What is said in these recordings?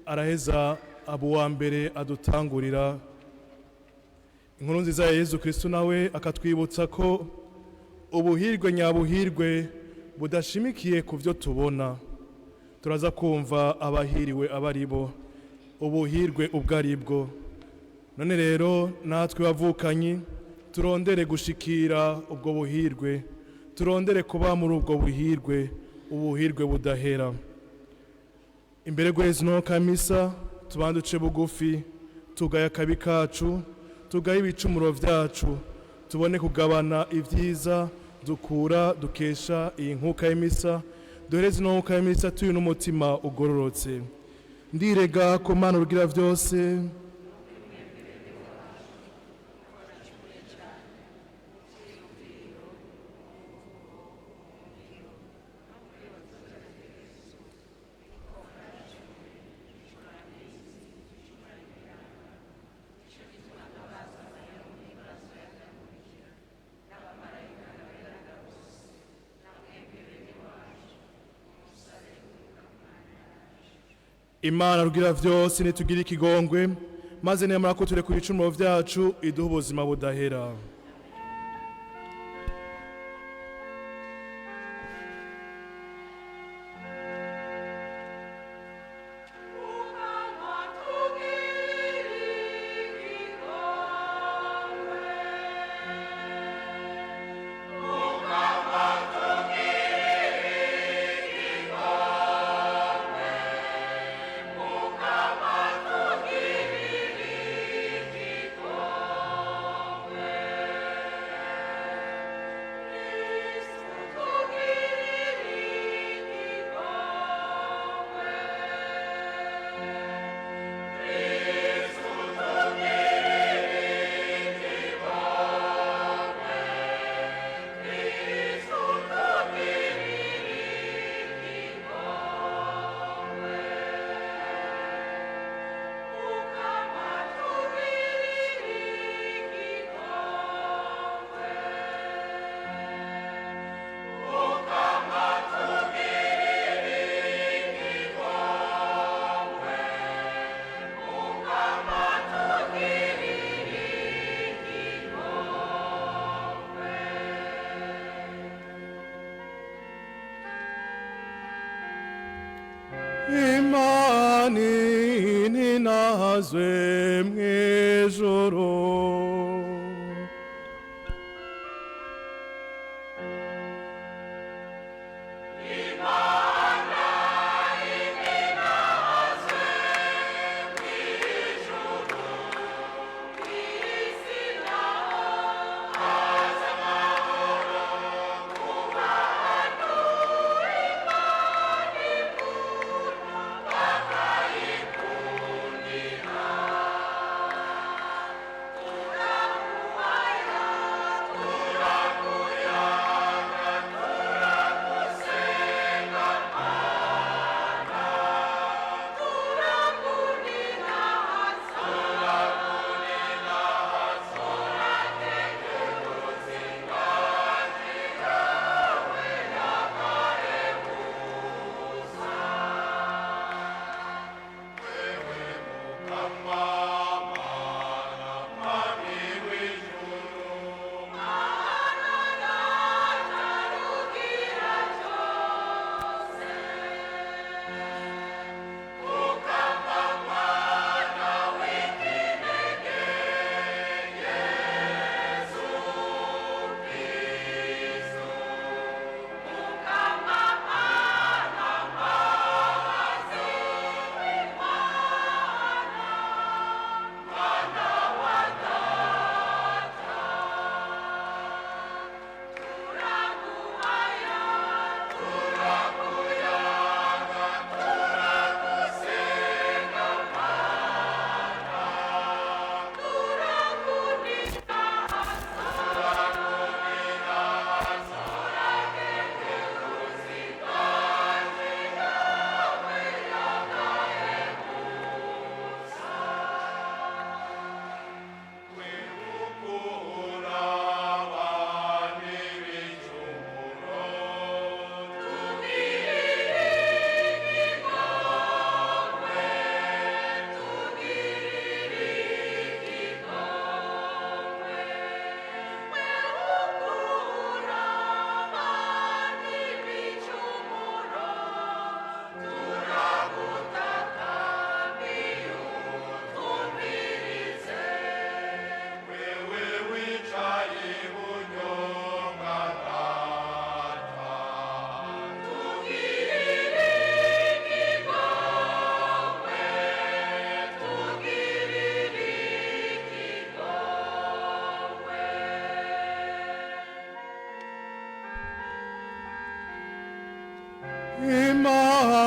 Araheza abo wa mbere adutangurira inkuru nziza ya Yezu Kristo, nawe akatwibutsa ko ubuhirwe nyabuhirwe budashimikiye ku byo tubona. Turaza kumva abahiriwe abo ari bo, ubuhirwe ubwo ari bwo. None rero natwe bavukanyi, turondere gushikira ubwo buhirwe, turondere kuba muri ubwo buhirwe, ubuhirwe budahera. Imbere guheza ino kamisa, tubanze duce bugufi, tugaye akabi kacu, tugaye ibicumuro byacu, tubone kugabana ibyiza dukura dukesha iyi nkuka y'imisa. Duhereze ino nkuka y'imisa turi n'umutima ugororotse. Ndirega ku Mana rugira byose. Imana rugira byose nitugire ikigongwe, maze niyamara ko turekura ibicumuro byacu, iduha ubuzima budahera. Imana ninazwe mw'ijuru. Imana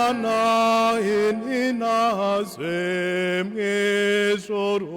Imana ininazwe mw'ijoro.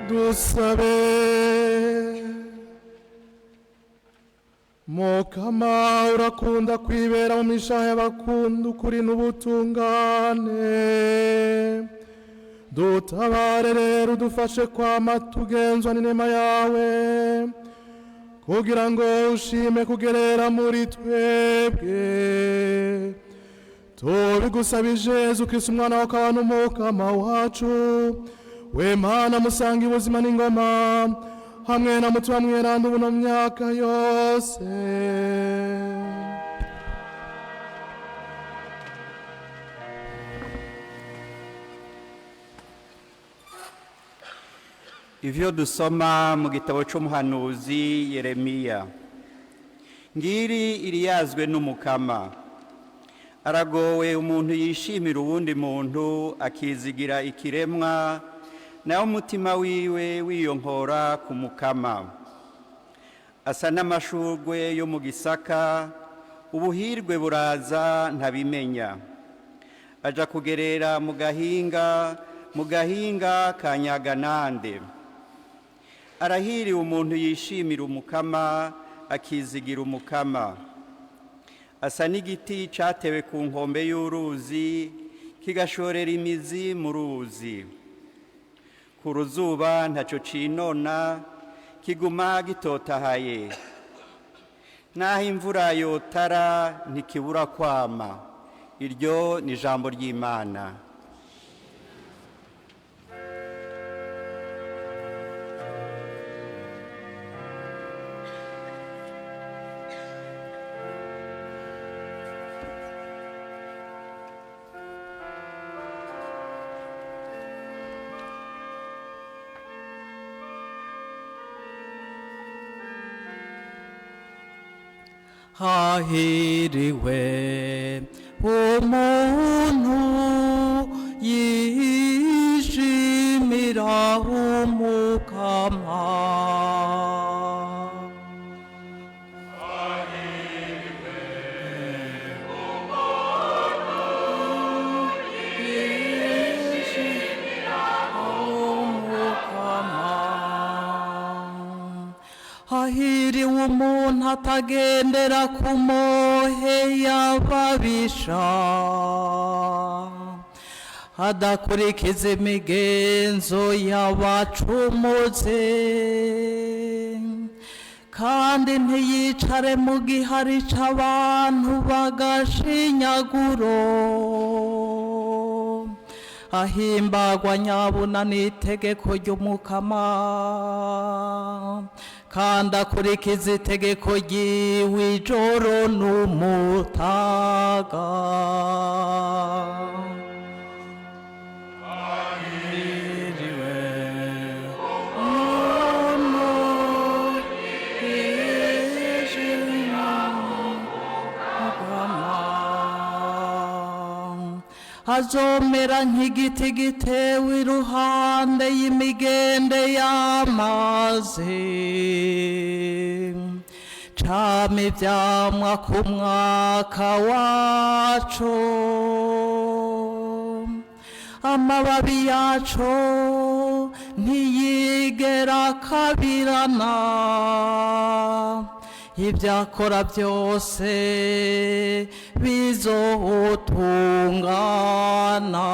Dusabe. Mukama, urakunda kwibera mu mishaha y'abakunda ukuri n'ubutungane. Dutabare rero, udufashe kwama tugenzwa n'inema yawe, kugira ngo ushime kugerera muri twebwe. Tubigusabije Yezu Kristu, umwana wawe n'umukama wacu, we Mana musanga ubuzima n'ingoma hamwe na Mutima Mweranda, ubu no mu myaka yose. Ivyo dusoma mu gitabo c'umuhanuzi Yeremiya. Ngiri iriyazwe n'Umukama. Aragowe umuntu yishimira uwundi muntu, akizigira ikiremwa, nawe umutima wiwe wiyonkora ku Mukama. Asa n'amashurwe yo mu gisaka, ubuhirwe buraza ntabimenya. Aja kugerera mu gahinga, mu gahinga ka Nyaganande. Arahiriwe umuntu yishimira Umukama, akizigira Umukama. Asa n'igiti cyatewe ku nkombe y'uruzi, kigashorera imizi mu ruzi. Ku ruzuba ntacyo cinona, kiguma gitotahaye. Naho imvura yotara, ntikibura kwama. Iryo ni ijambo ry'Imana. Hahiriwe umuntu yishimira Umukama. Umukama. Hahiriwe umuntu atagendera ku mohe y'ababisha, adakurikiza imigenzo y'abacumutse, kandi ntiyicare mu gihari c'abantu bagashinyaguro. Ahimbagwa nyabuna n'itegeko ry'Umukama, Kandi akurikiza itegeko ryiwe ijoro n'umutaga. Ahiriwe umuntu yishimira azomera nk'igiti gitewe iruhande y'imigende y'amazi, cama ivyamwa ku mwaka waco, amababi yaco ntiyigera akabirana, ibyo akora byose bizotungana.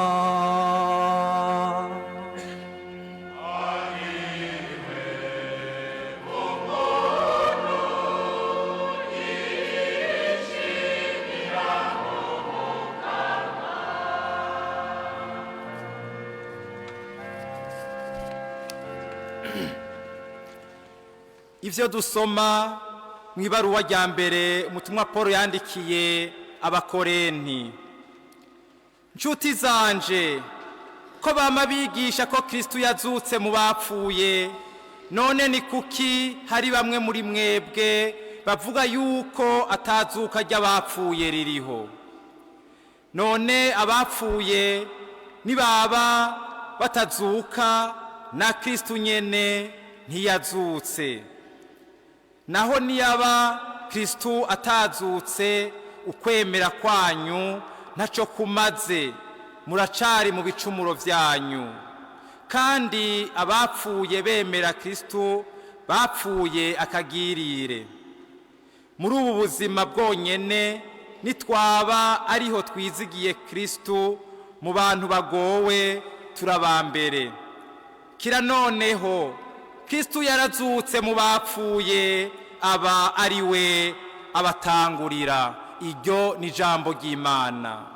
Ivyo dusoma mu ibaruwa rya mbere umutumwa Paul yandikiye Abakorenti. Nshuti zanje, ko bama bigisha ko Kristo yazutse mu bapfuye, none ni kuki hari bamwe muri mwebwe bavuga yuko atazuka ry'abapfuye ririho? None abapfuye nibaba batazuka, na Kristo nyene ntiyazutse. Naho niyaba Kristo atazutse, ukwemera kwanyu ntacyo kumaze, muracari mu bicumuro byanyu. Kandi abapfuye bemera Kristo bapfuye akagirire. Muri ubu buzima bwonyene nitwaba ariho twizigiye Kristo, mu bantu bagowe turabambere. Kira noneho Kristo yarazutse mu bapfuye, aba ari we abatangurira. Iryo ni ijambo ry'Imana.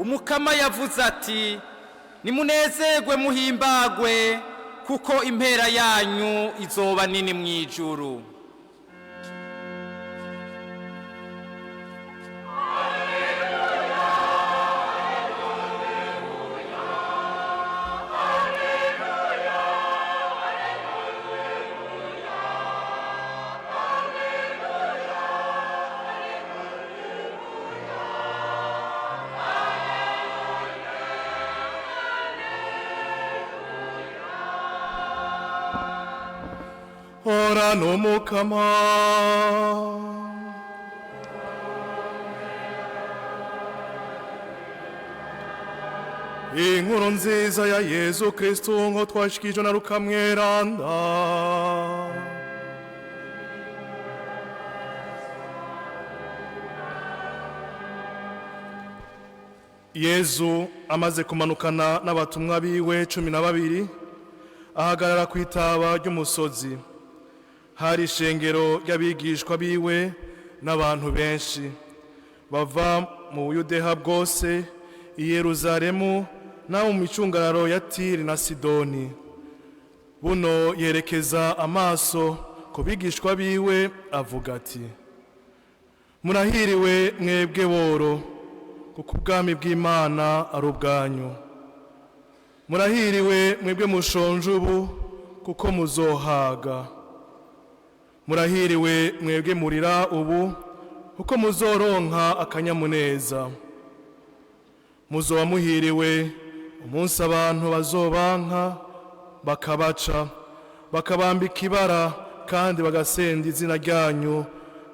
Umukama yavuze ati: "Nimunezerwe muhimbagwe, kuko impera yanyu izoba nini mu ijuru." Ora n'Umukama. Inkuru nziza ya Yezu Kristu nko twashikijwe na Rukamweranda. Yezu amaze kumanukana n'abatumwa biwe 12, ahagarara ku itaba ry'umusozi. Hari ishengero ry'abigishwa biwe n'abantu benshi bava mu Buyudeha bwose, i Yeruzalemu n'abo mu micungararo ya Tiri na Sidoni. Buno yerekeza amaso ku bigishwa biwe avuga ati: "Murahiriwe mwebwe boro, kuko ubwami bw'Imana ari ubwanyu. Murahiriwe mwebwe mushonje ubu, kuko muzohaga. Murahiriwe mwebwe murira ubu, kuko muzoronka akanyamuneza. Muzoba muhiriwe umunsi abantu bazobanka, bakabaca, bakabambika ibara, kandi bagasenda izina ryanyu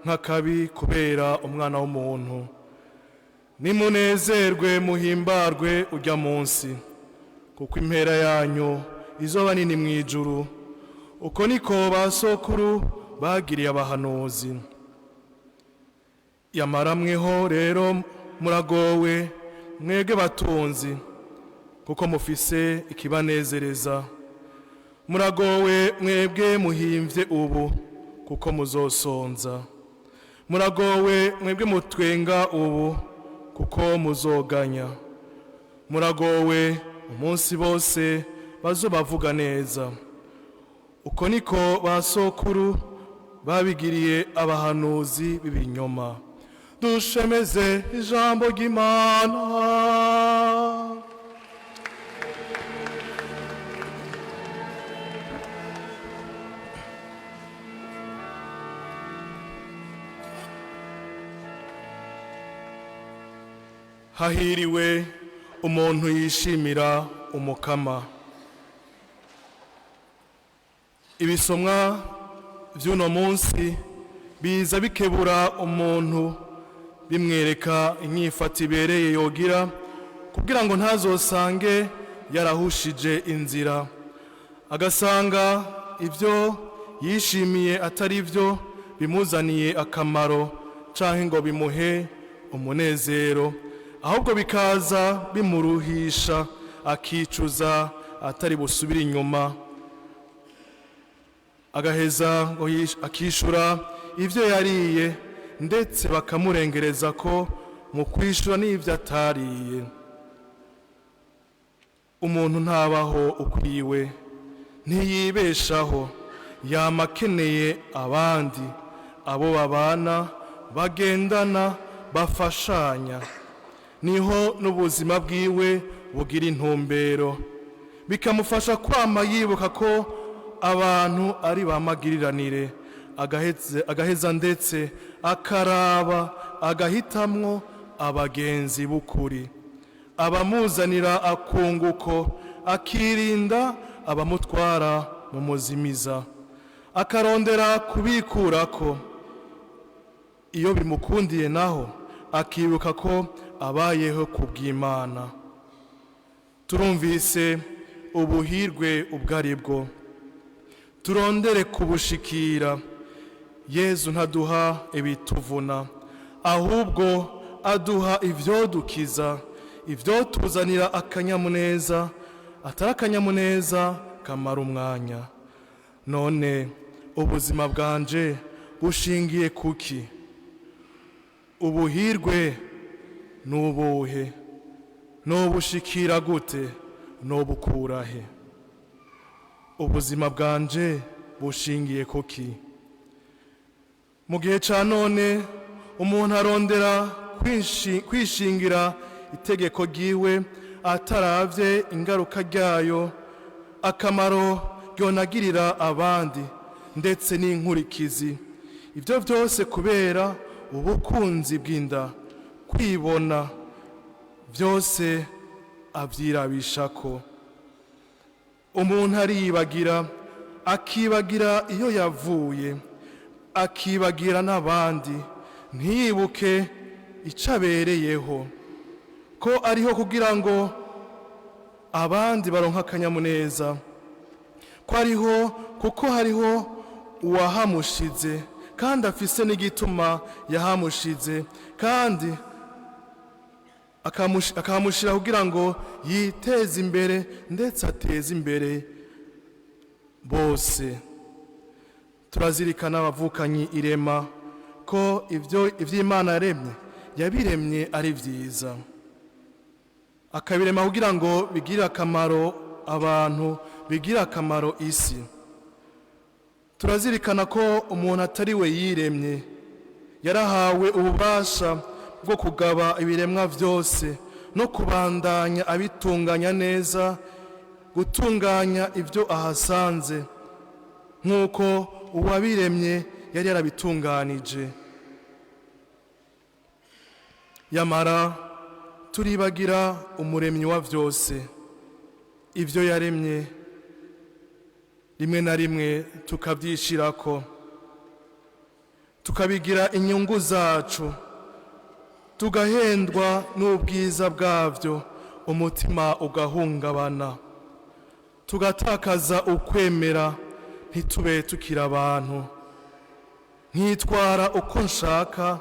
nk'akabi kubera Umwana w'umuntu. Nimunezerwe muhimbarwe ujya munsi, kuko impera yanyu izoba nini mu ijuru. Uko niko ba sokuru bagiriye abahanuzi. Yamara mweho rero muragowe mwebwe batunzi, kuko mufise ikibanezereza. Muragowe mwebwe muhimvye ubu, kuko muzosonza. Muragowe mwebwe mutwenga ubu, kuko muzoganya. Muragowe umunsi bose bazobavuga neza. Uko niko ba sokuru babigiriye abahanuzi b'ibinyoma. Dushemeze ijambo ry'Imana. Hahiriwe umuntu yishimira Umukama. Ibisomwa vy'uno munsi biza bikebura umuntu, bimwereka inyifato ibereye yogira kugira ngo ntazosange yarahushije inzira, agasanga ibyo yishimiye atari byo bimuzaniye akamaro canke ngo bimuhe umunezero, ahubwo bikaza bimuruhisha akicuza atari busubire inyuma, agaheza ngo akishura ibyo yariye, ndetse bakamurengereza ko mu kwishura n'ibyo atariye. Umuntu ntabaho ukwiwe, ntiyibeshaho, yama akeneye abandi, abo babana, bagendana, bafashanya. Niho n'ubuzima bwiwe bugira intumbero, bikamufasha kwama yibuka ko abantu ari ba magiriranire, agaheza ndetse akaraba agahitamwo abagenzi b'ukuri, abamuzanira akunguko, akirinda abamutwara mu muzimiza, akarondera kubikurako. Iyo bimukundiye naho akibuka ko abayeho ku bw'Imana. Turumvise ubuhirwe ubwo ari bwo, turondere kubushikira. Yezu ntaduha ibituvuna, ahubwo aduha ivyodukiza, ivyotuzanira akanyamuneza, atari akanyamuneza kamara umwanya. None ubuzima bwanje bushingiye kuki? Ubuhirwe nubuhe? Nobushikira gute? Nobukura he? Ubuzima bwanje bushingiye kuki? Mu gihe ca none umuntu arondera kwishingira itegeko ryiwe ataravye ingaruka ryayo, akamaro ryonagirira abandi, ndetse n'inkurikizi. Ivyo vyose kubera ubukunzi bw'inda, kwibona, vyose avyirabishako. Umuntu ariyibagira, akibagira iyo yavuye, akibagira n'abandi, ntiyibuke ico abereyeho, ko ariho kugira ngo abandi baronke akanyamuneza, ko ariho kuko hariho uwahamushize, kandi afise n'igituma yahamushize, kandi akamushira kugira ngo yiteze imbere ndetse ateze imbere bose. Turazirikana abavukanyi irema ko ivy'Imana yaremye yabiremye ari vyiza, akabirema kugira ngo bigire akamaro abantu, bigire akamaro isi. Turazirikana ko umuntu atari we yiremye, yarahawe ububasha bwo kugaba ibiremwa vyose no kubandanya abitunganya neza, gutunganya ibyo ahasanze nk'uko uwabiremye yari yarabitunganije. Yamara turibagira umuremyi wa vyose, ivyo yaremye rimwe na rimwe tukavyishirako, tukabigira inyungu zacu. Tugahendwa n'ubwiza bwabyo, umutima ugahungabana, tugatakaza ukwemera, ntitube tukiri abantu. Nkitwara uko nshaka,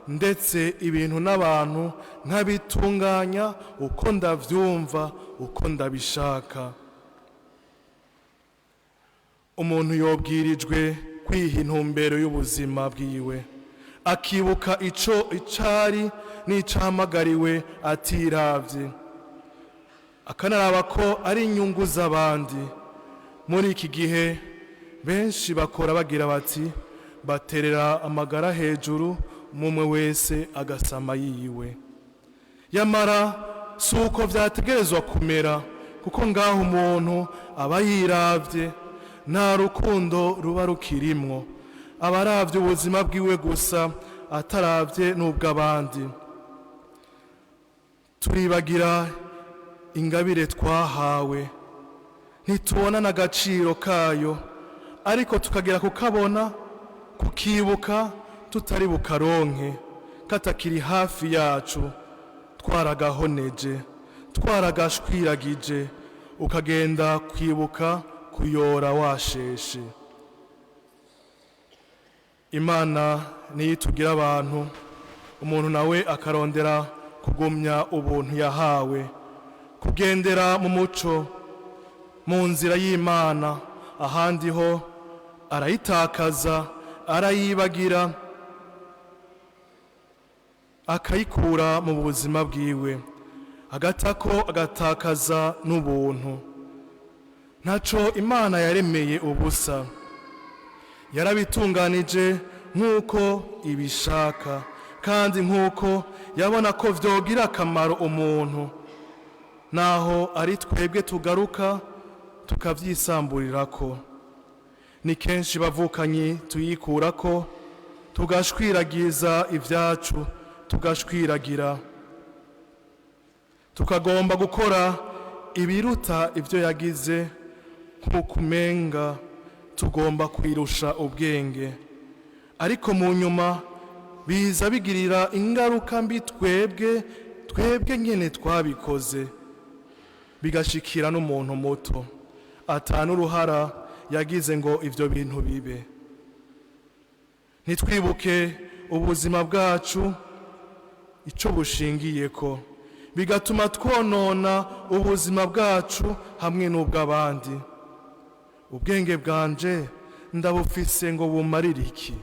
ndetse ibintu n'abantu nkabitunganya uko ndabyumva, uko ndabishaka. Umuntu yobwirijwe kwiha intumbero y'ubuzima bwiwe, akibuka ico icari n'icahamagariwe, atiravye, akanaraba ko ari inyungu z'abandi. Muri iki gihe benshi bakora bagira bati baterera amagara hejuru, umwe wese agasama yiwe. Yamara si uko vyategerezwa kumera, kuko ngaho umuntu aba yiravye, nta rukundo ruba rukirimwo. Aba aravye ubuzima bwiwe gusa, ataravye n'ubw'abandi. Turibagira ingabire twahawe, ntitubona n'agaciro kayo, ariko tukagera kukabona, kukibuka tutari bukaronke, katakiri hafi yacu, twaragahoneje, twaragashwiragije. Ukagenda kwibuka kuyora washeshe. Imana niyo itugira abantu, umuntu nawe akarondera kugumya ubuntu yahawe, kugendera mu muco, mu nzira y'Imana. Ahandi ho arayitakaza, arayibagira, akayikura mu buzima bwiwe, agatako agatakaza n'ubuntu. Ntaco Imana yaremeye ubusa, yarabitunganije nk'uko ibishaka kandi nk'uko yabona ko vyogira akamaro umuntu, naho ari twebwe tugaruka tukavyisamburirako. Ni kenshi bavukanyi tuyikurako, tugashwiragiza ivyacu, tugashwiragira, tukagomba gukora ibiruta ivyo yagize, nk'uko umenga tugomba kwirusha ubwenge. Ariko mu nyuma biza bigirira ingaruka mbi twebwe, twebwe nyene twabikoze, bigashikira n'umuntu muto atanu uruhara yagize ngo ivyo bintu bibe. Ntitwibuke ubuzima bwacu ico bushingiyeko, bigatuma twonona ubuzima bwacu hamwe n'ubw'abandi. Ubwenge bwanje ndabufise ngo bumarire iki,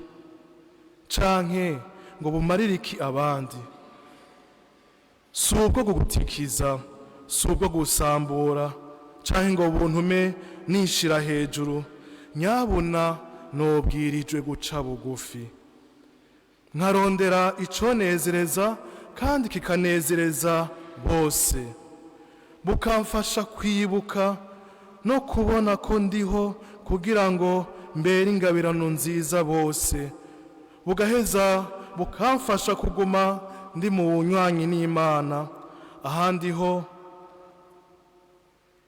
canke ngo bumarire iki abandi? Si ubwo gutikiza, si ubwo gusambura, canke ngo buntume nishira hejuru. Nyabuna nobwirijwe guca bugufi, nkarondera iconezereza kandi kikanezereza bose, bukamfasha kwibuka no kubona ko ndiho kugira ngo mbere ingabirano nziza bose, bugaheza bukamfasha kuguma ndi mu bunywanyi n'Imana. Ahandi ho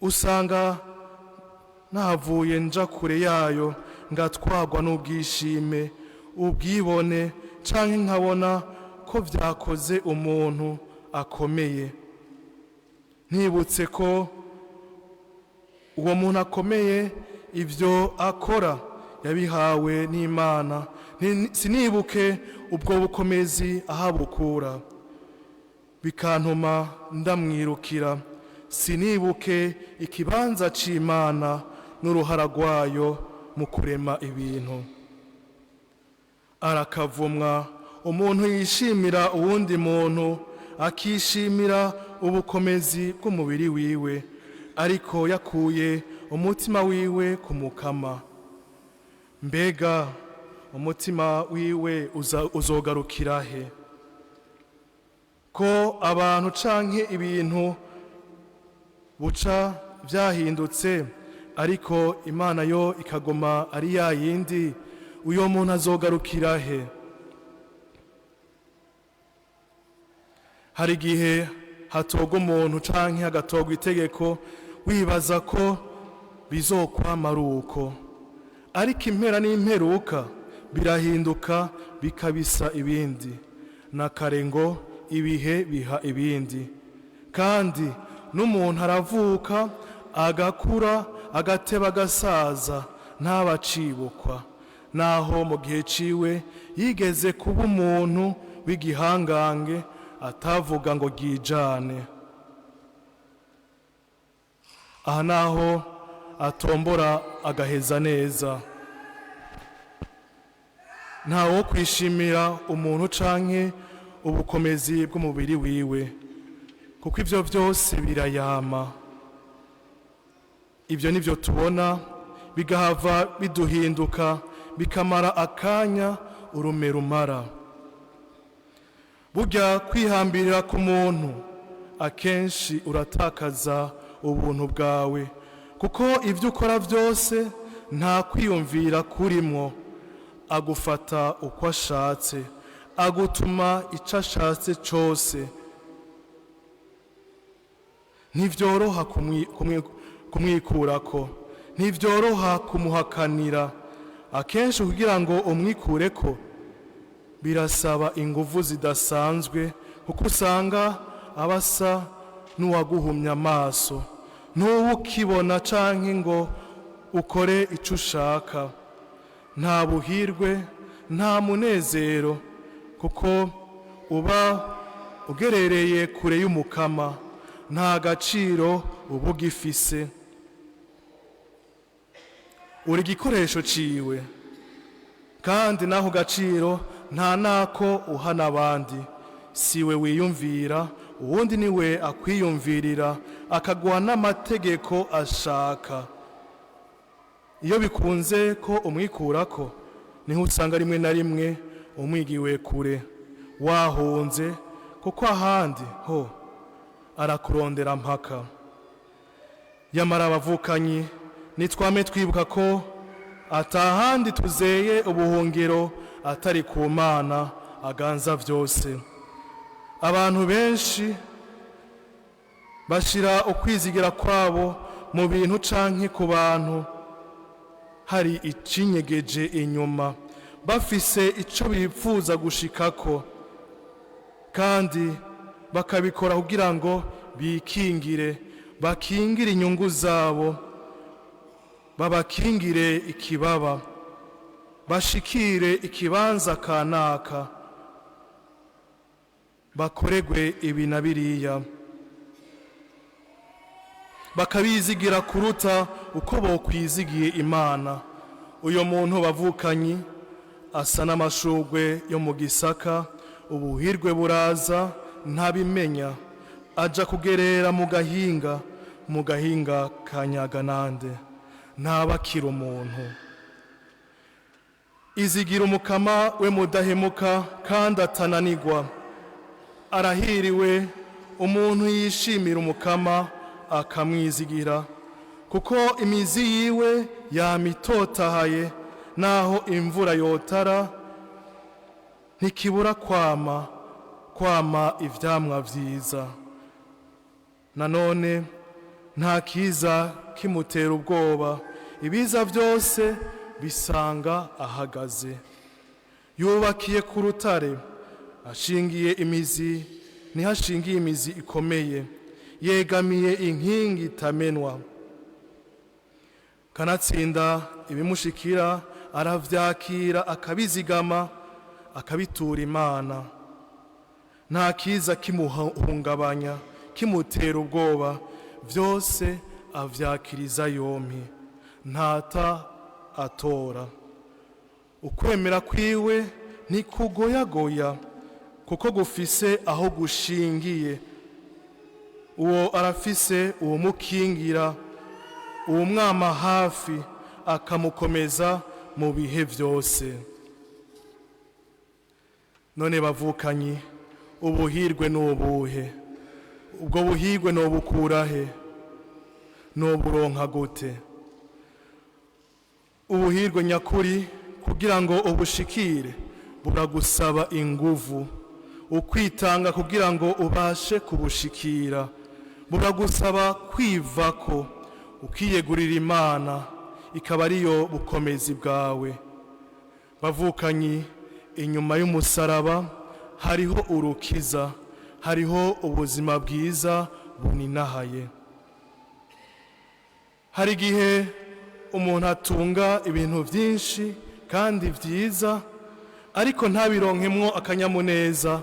usanga navuye nja kure yayo, ngatwagwa n'ubwishime, ubwibone, canke nkabona ko vyakoze umuntu akomeye. Ntibutse ko uwo muntu akomeye ivyo akora yabihawe n'Imana, sinibuke ubwo bukomezi ahabukura, bikantuma ndamwirukira. Sinibuke ikibanza c'Imana n'uruhara rwayo mu kurema ibintu. Arakavumwa umuntu yishimira uwundi muntu, akishimira ubukomezi bw'umubiri wiwe, ariko yakuye umutima wiwe ku Mukama. Mbega umutima wiwe uzogarukira he? Ko abantu canke ibintu buca vyahindutse, ariko Imana yo ikagoma ari ya yindi, uyo muntu azogarukira he? Hari igihe hatogwa umuntu canke hagatogwa itegeko, wibaza ko bizokwama ari uko, ariko impera n'imperuka birahinduka, bikabisa ibindi. Na kare ngo Ibihe biha ibindi, kandi n'umuntu aravuka, agakura, agateba, agasaza, ntabacibukwa naho mu gihe ciwe yigeze kuba umuntu w'igihangange atavuga ngo ryijane. Aha naho atombora agaheza neza. Ntawo kwishimira umuntu canke ubukomezi bw'umubiri wiwe, kuko ivyo vyose birayama. Ibyo nivyo tubona bigahava biduhinduka, bikamara akanya urume rumara. Burya kwihambirira ku muntu akenshi uratakaza ubuntu bwawe, kuko ibyo ukora byose nta kwiyumvira kurimwo. Agufata uko ashatse, agutuma icyo ashatse cyose. Ntibyoroha kumwikurako, ntibyoroha kumuhakanira. Akenshi kugira ngo umwikureko birasaba ingufu zidasanzwe, kuko usanga aba asa n'uwaguhumya amaso, ntuba ukibona canke ngo ukore icyo ushaka. Nta buhirwe, nta munezero, kuko uba ugerereye kure y'Umukama, nta gaciro uba ugifise, uri igikoresho ciwe, kandi n'ako gaciro nta nako uha n'abandi. Siwe wiyumvira, uwundi niwe akwiyumvirira, akaguha n'amategeko ashaka. Iyo bikunze ko umwikurako, niho usanga rimwe na rimwe umwigiwe kure, wahunze, kuko ahandi ho arakurondera mpaka. Yamara abavukanyi, nitwame twibuka ko atahandi tuzeye ubuhungiro atari ku Mana aganza vyose. Abantu benshi bashira ukwizigira kwabo mu bintu canke ku bantu, hari icinyegeje inyuma, bafise ico bipfuza gushikako, kandi bakabikora kugira ngo bikingire, bakingire inyungu zabo, babakingire ikibaba, bashikire ikibanza kanaka, bakoregwe ibi na biriya, bakabizigira kuruta uko bokwizigiye Imana. Uyo muntu, bavukanyi, asa n'amashugwe yo mu gisaka. Ubuhirwe buraza ntabimenya, aja kugerera mu gahinga, mu gahinga ka Nyaganande, ntabakira umuntu. Izigira Umukama we mudahemuka kandi atananigwa. Arahiriwe umuntu yishimira Umukama akamwizigira, kuko imizi yiwe yamitotahaye, naho imvura yotara ntikibura kwama ivyamwa vyiza. Nanone nta kiza kimutera ubwoba, ibiza byose bisanga ahagaze. Yubakiye ku rutare, ashingiye imizi, niho ashingiye imizi ikomeye, yegamiye inkingi itamenwa. Kanatsinda ibimushikira aravyakira, akabizigama, akabitura Imana. Nta kiza kimuhungabanya, kimutera ubwoba, vyose avyakiriza yompi, ntata atora. Ukwemera kwiwe ntikugoyagoya, kuko gufise aho gushingiye. Uwo arafise uwumukingira, uwumwama hafi, akamukomeza mu bihe vyose. None bavukanyi, ubuhirwe n'ubuhe? Ubwo buhirwe nobukura he? Noburonka gute? Ubuhirwe nyakuri, kugira ngo ubushikire, buragusaba inguvu, ukwitanga kugira ngo ubashe kubushikira. Buragusaba kwivako, ukiyegurira Imana, ikaba ariyo bukomezi bwawe. Bavukanyi, inyuma y'umusaraba hariho urukiza. Hariho ubuzima bwiza buninahaye. Hari igihe umuntu atunga ibintu byinshi kandi byiza, ariko ntabironkemwo akanyamuneza,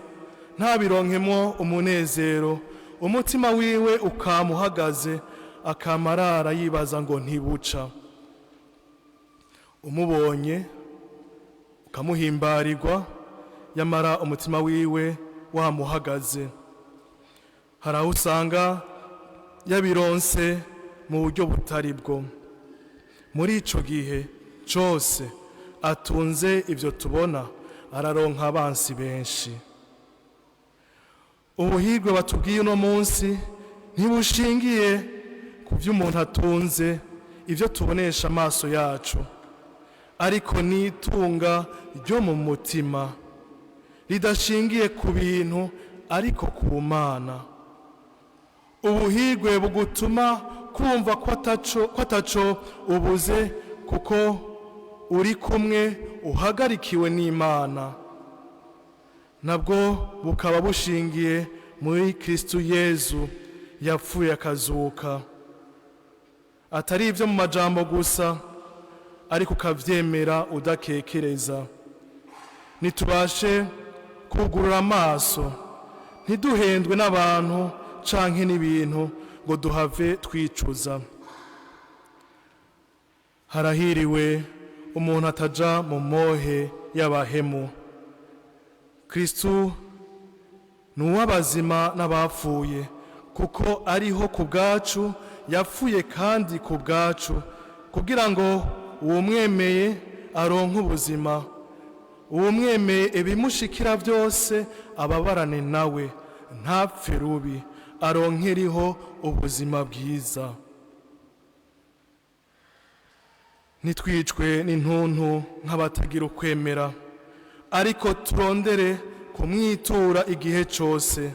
ntabironkemwo umunezero. Umutima wiwe ukamuhagaze, akamarara yibaza ngo ntibuca. Umubonye ukamuhimbarirwa, yamara umutima wiwe wamuhagaze. Hari aho usanga yabironse mu buryo butari bwo. Muri ico gihe cose atunze ibyo tubona, araronka abansi benshi. Ubuhirwe batubwiye uno munsi ntibushingiye ku byo umuntu atunze, ibyo tubonesha amaso yacu, ariko n'itunga ryo mu mutima ridashingiye ku bintu ariko ku Mana. Ubuhirwe bugutuma kumva ko ataco ubuze, kuko uri kumwe, uhagarikiwe n'Imana. Nabwo bukaba bushingiye muri Kristu Yezu yapfuye akazuka, atari ibyo mu majambo gusa, ariko ukavyemera udakekereza. Nitubashe kugurura amaso, ntiduhendwe n'abantu canke n'ibintu ngo duhave twicuza. Harahiriwe umuntu ataja mu mohe y'abahemu. Kristu ni uw'abazima n'abapfuye, kuko ariho ku bwacu, yapfuye kandi ku bwacu, kugira ngo uwumwemeye aronke ubuzima. Uwumwemeye ibimushikira byose ababarane nawe, ntapfe rubi, aronkeriho ubuzima bwiza. Ntitwicwe n'intuntu nk'abatagira ukwemera, ariko turondere kumwitura igihe cyose,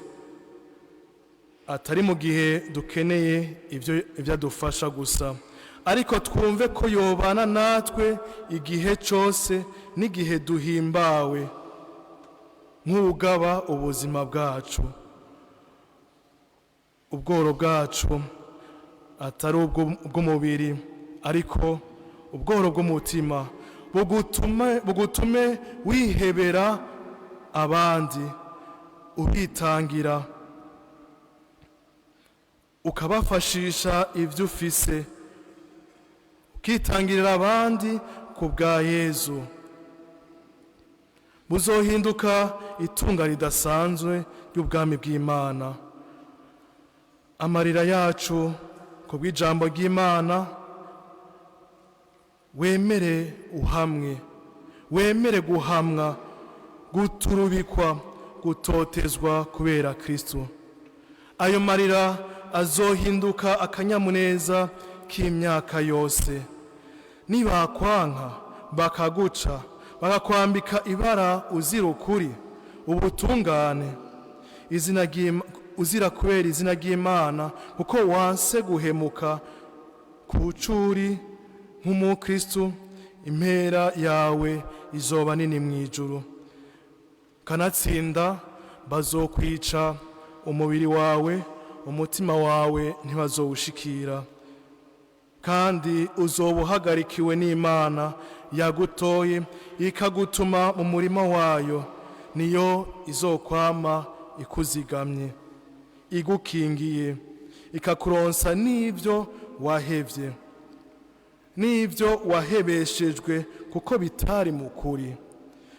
atari mu gihe dukeneye ibyo adufasha gusa, ariko twumve ko yobana natwe igihe cyose n'igihe duhimbawe, nk'ugaba ubuzima bwacu, ubworo bwacu atari ubw'umubiri, ariko ubworo bw'umutima bugutume wihebera abandi, ubitangira, ukabafashisha ibyo ufise, ukitangirira abandi ku bwa Yezu. Buzohinduka itunga ridasanzwe ry'ubwami bw'Imana. Amarira yacu ku bw'ijambo ry'Imana, wemere uhamwe, wemere guhamwa, guturubikwa, gutotezwa kubera Kristo. Ayo marira azohinduka akanyamuneza k'imyaka yose. Nibakwanka, bakaguca, bakakwambika ibara uzira ukuri, ubutungane, izina uzira kubera izina ry'Imana, kuko wanse guhemuka ku curi nk'umukristu, impera yawe izoba nini mu ijuru. Kanatsinda bazokwica umubiri wawe, umutima wawe ntibazowushikira, kandi uzoba uhagarikiwe n'Imana yagutoye ikagutuma mu murima wayo. Niyo izokwama ikuzigamye, igukingiye, ikakuronsa n'ibyo wahevye, n'ibyo wahebeshejwe, kuko bitari mu kuri,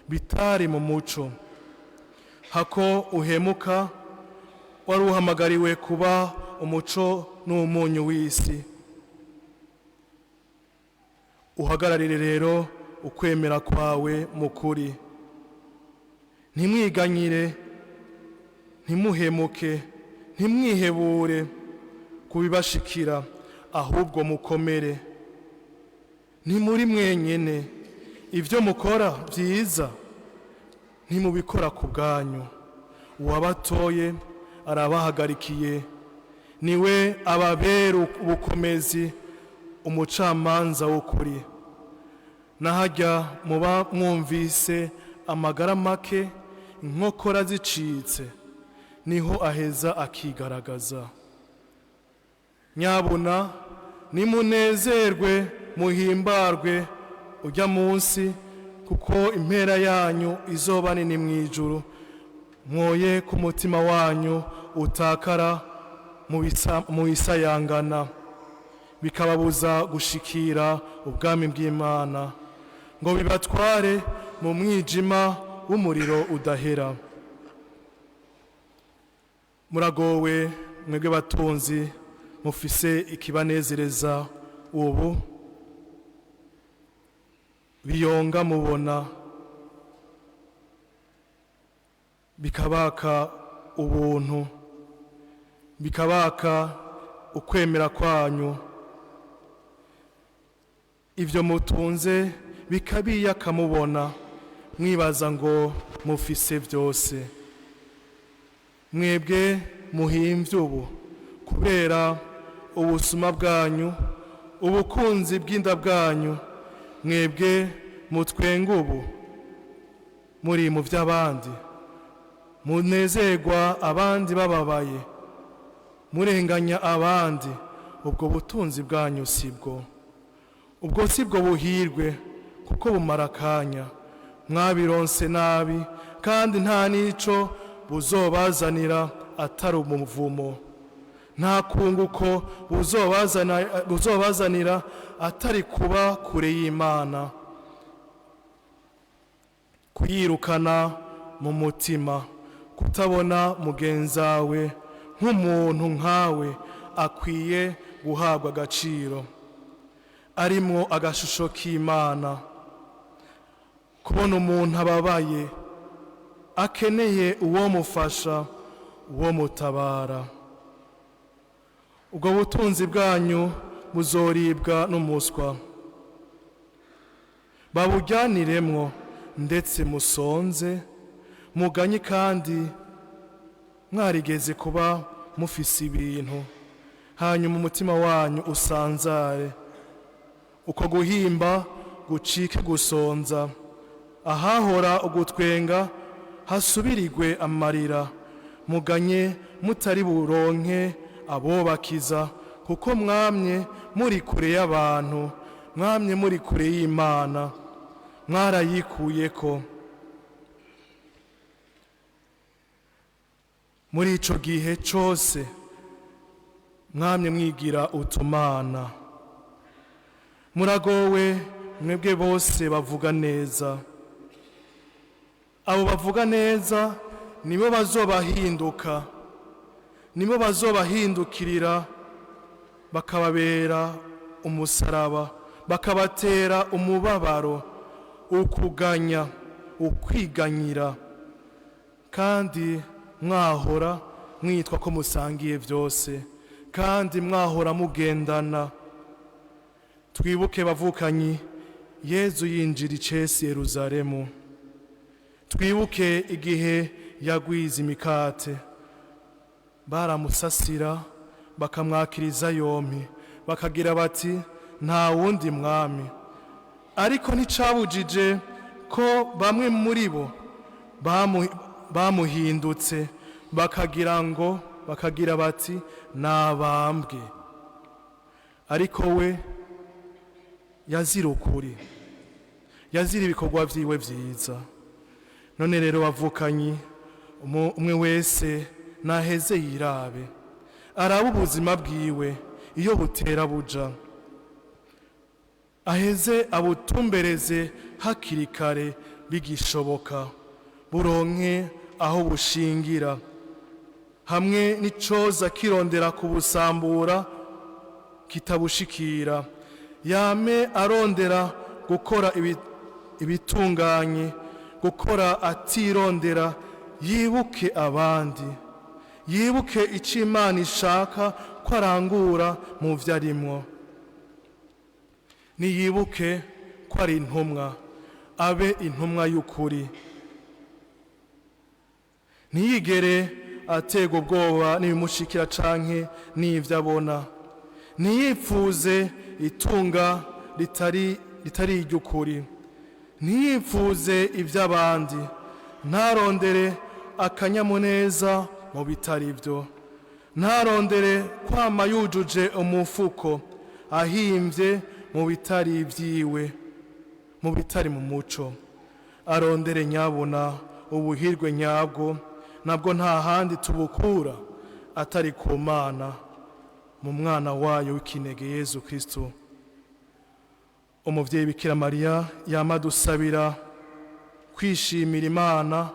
bitari mu muco. Hako uhemuka, wari uhamagariwe kuba umuco n'umunyu w'isi. Uhagararire rero ukwemera kwawe mu kuri. Ntimwiganyire, ntimuhemuke, ntimwihebure kubibashikira, ahubwo mukomere. Ntimuri mwenyene. Ibyo mukora byiza ntimubikora ku bwanyu. Uwabatoye arabahagarikiye, niwe ababera ubukomezi, umucamanza w'ukuri. Nahajya muba mwumvise amagara make, inkokora zicitse. Niho aheza akigaragaza. Nyabuna nimunezerwe, muhimbarwe ujya munsi, kuko impera yanyu izoba nini mu ijuru. Mwoye ku mutima wanyu utakara mu bisayangana, bikababuza gushikira ubwami bw'Imana, ngo bibatware mu mwijima w'umuriro udahera. Muragowe mwebwe batunzi mufise ikibanezereza ubu, biyonga mubona, bikabaka ubuntu, bikabaka ukwemera kwanyu. Ibyo mutunze bikabiyakamubona, mwibaza ngo mufise byose. Mwebwe muhimvye ubu kubera ubusuma bwanyu, ubukunzi bw'inda bwanyu. Mwebwe mutwenga ubu muri mu by'abandi, munezerwa abandi bababaye, murenganya abandi. Ubwo butunzi bwanyu sibwo, ubwo sibwo buhirwe, kuko bumara akanya. Mwabironse nabi, kandi nta n'ico buzobazanira atari umuvumo. Nta kunguko buzobazanira atari kuba kure y'Imana, kuyirukana mu mutima, kutabona mugenzawe nk'umuntu nkawe akwiye guhabwa agaciro, arimwo agashusho k'Imana. Kubona umuntu ababaye, akeneye uwo mufasha, uwo mutabara. Ubwo butunzi bwanyu buzoribwa n'umuswa, babujyaniremwo, ndetse musonze muganye, kandi mwarigeze kuba mufise ibintu. Hanyuma umutima wanyu usanzare, uko guhimba gucike gusonza, ahahora ugutwenga hasubirirwe amarira. Muganye mutari buronke abobakiza, kuko mwamye muri kure y'abantu, mwamye muri kure y'Imana, mwarayikuyeko. Muri ico gihe cose mwamye mwigira utumana. Muragowe mwebwe bose bavuga neza. Abo bavuga neza nibo bazobahinduka, nibo bazobahindukirira, bakababera umusaraba, bakabatera umubabaro, ukuganya, ukwiganyira, kandi mwahora mwitwa ko musangiye byose, kandi mwahora mugendana. Twibuke bavukanyi, Yezu yinjira icesi Yeruzalemu. Twibuke igihe yagwiza imikate, baramusasira bakamwakiriza yompi, bakagira bati: "Nta wundi mwami." Ariko nticabujije ko bamwe muri bo bamuhindutse, bakagira ngo bakagira bati: "Nabambwe." Ariko we yazira ukuri, yazira ibikorwa vyiwe vyiza. None rero bavukanyi, umwe wese naheze yirabe, arabe ubuzima bwiwe iyo butera buja, aheze abutumbereze hakiri kare bigishoboka, buronke aho bushingira, hamwe n'icoza kirondera kubusambura kitabushikira. Yame arondera gukora ibitunganye, gukora atirondera, yibuke abandi, yibuke icyo Imana ishaka ko arangura mu byo arimwo. Niyibuke ko ari intumwa, abe intumwa y'ukuri. Ntiyigere aterwa ubwoba n'ibimushikira canke n'ivyo abona. Ntiyipfuze itunga ritari iry'ukuri, ntiyipfuze iby'abandi, ntarondere akanyamuneza mu bitari byo, ntarondere kwama yujuje umufuko ahimbye mu bitari ibyiwe, mu bitari mu muco. Arondere nyabuna ubuhirwe nyabwo, nabwo nta handi tubukura atari ku Mana, mu mwana wayo w'ikinege Yezu Kristo. Umuvyeyi Bikira Mariya yama adusabira kwishimira Imana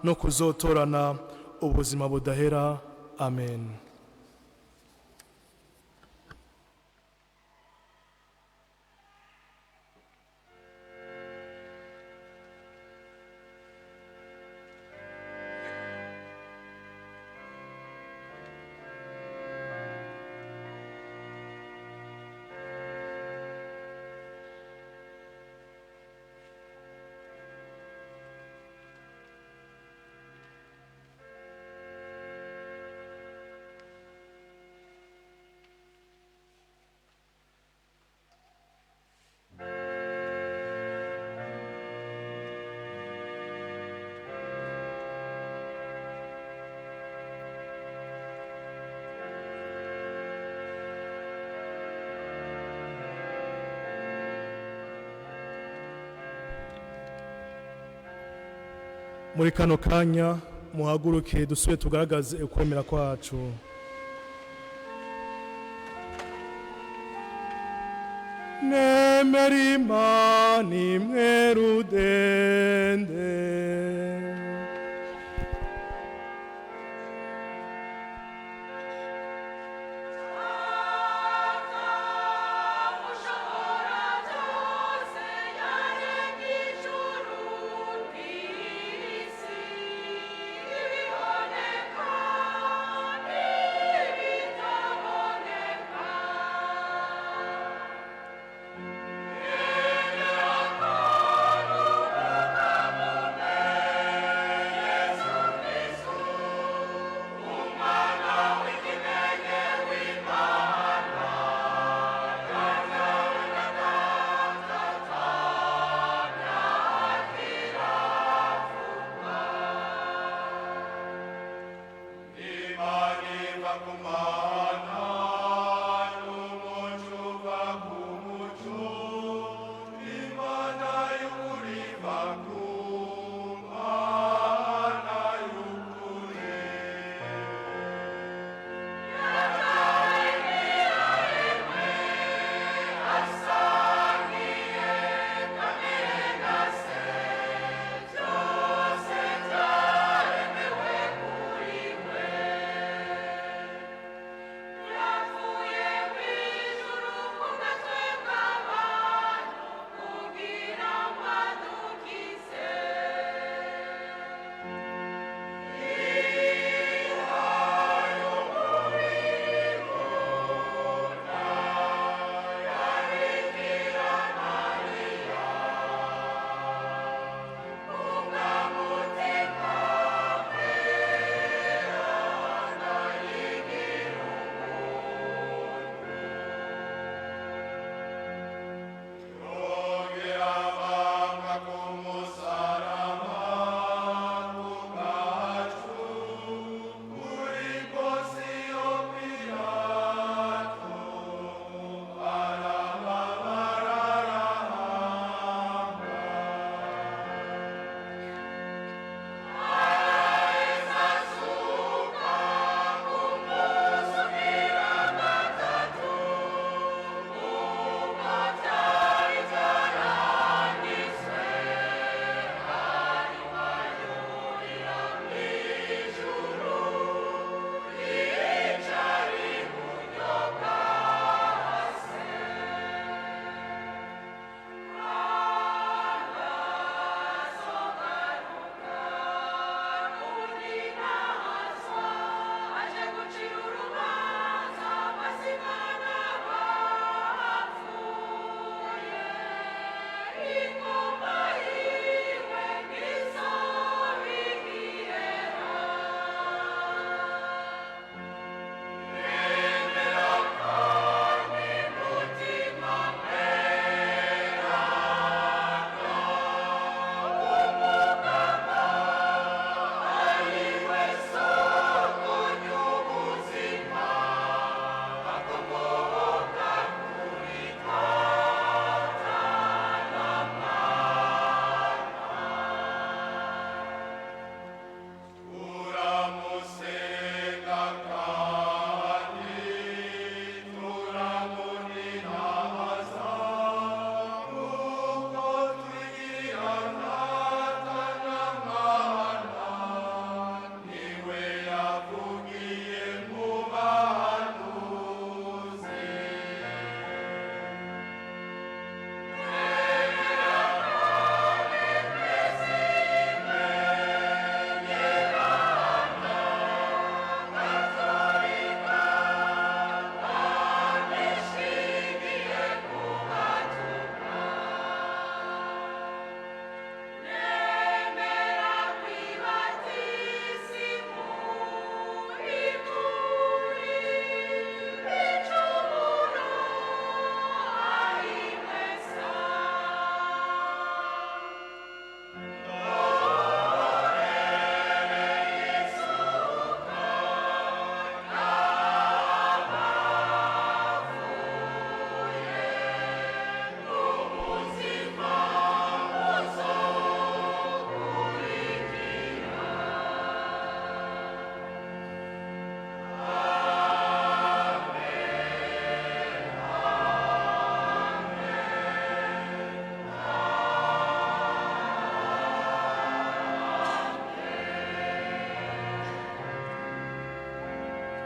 no kuzotorana ubuzima budahera. Amen. Muri kano kanya muhaguruke dusubire tugaragaze ukwemera kwacu. Nemera Imana imwe rudende, Amen.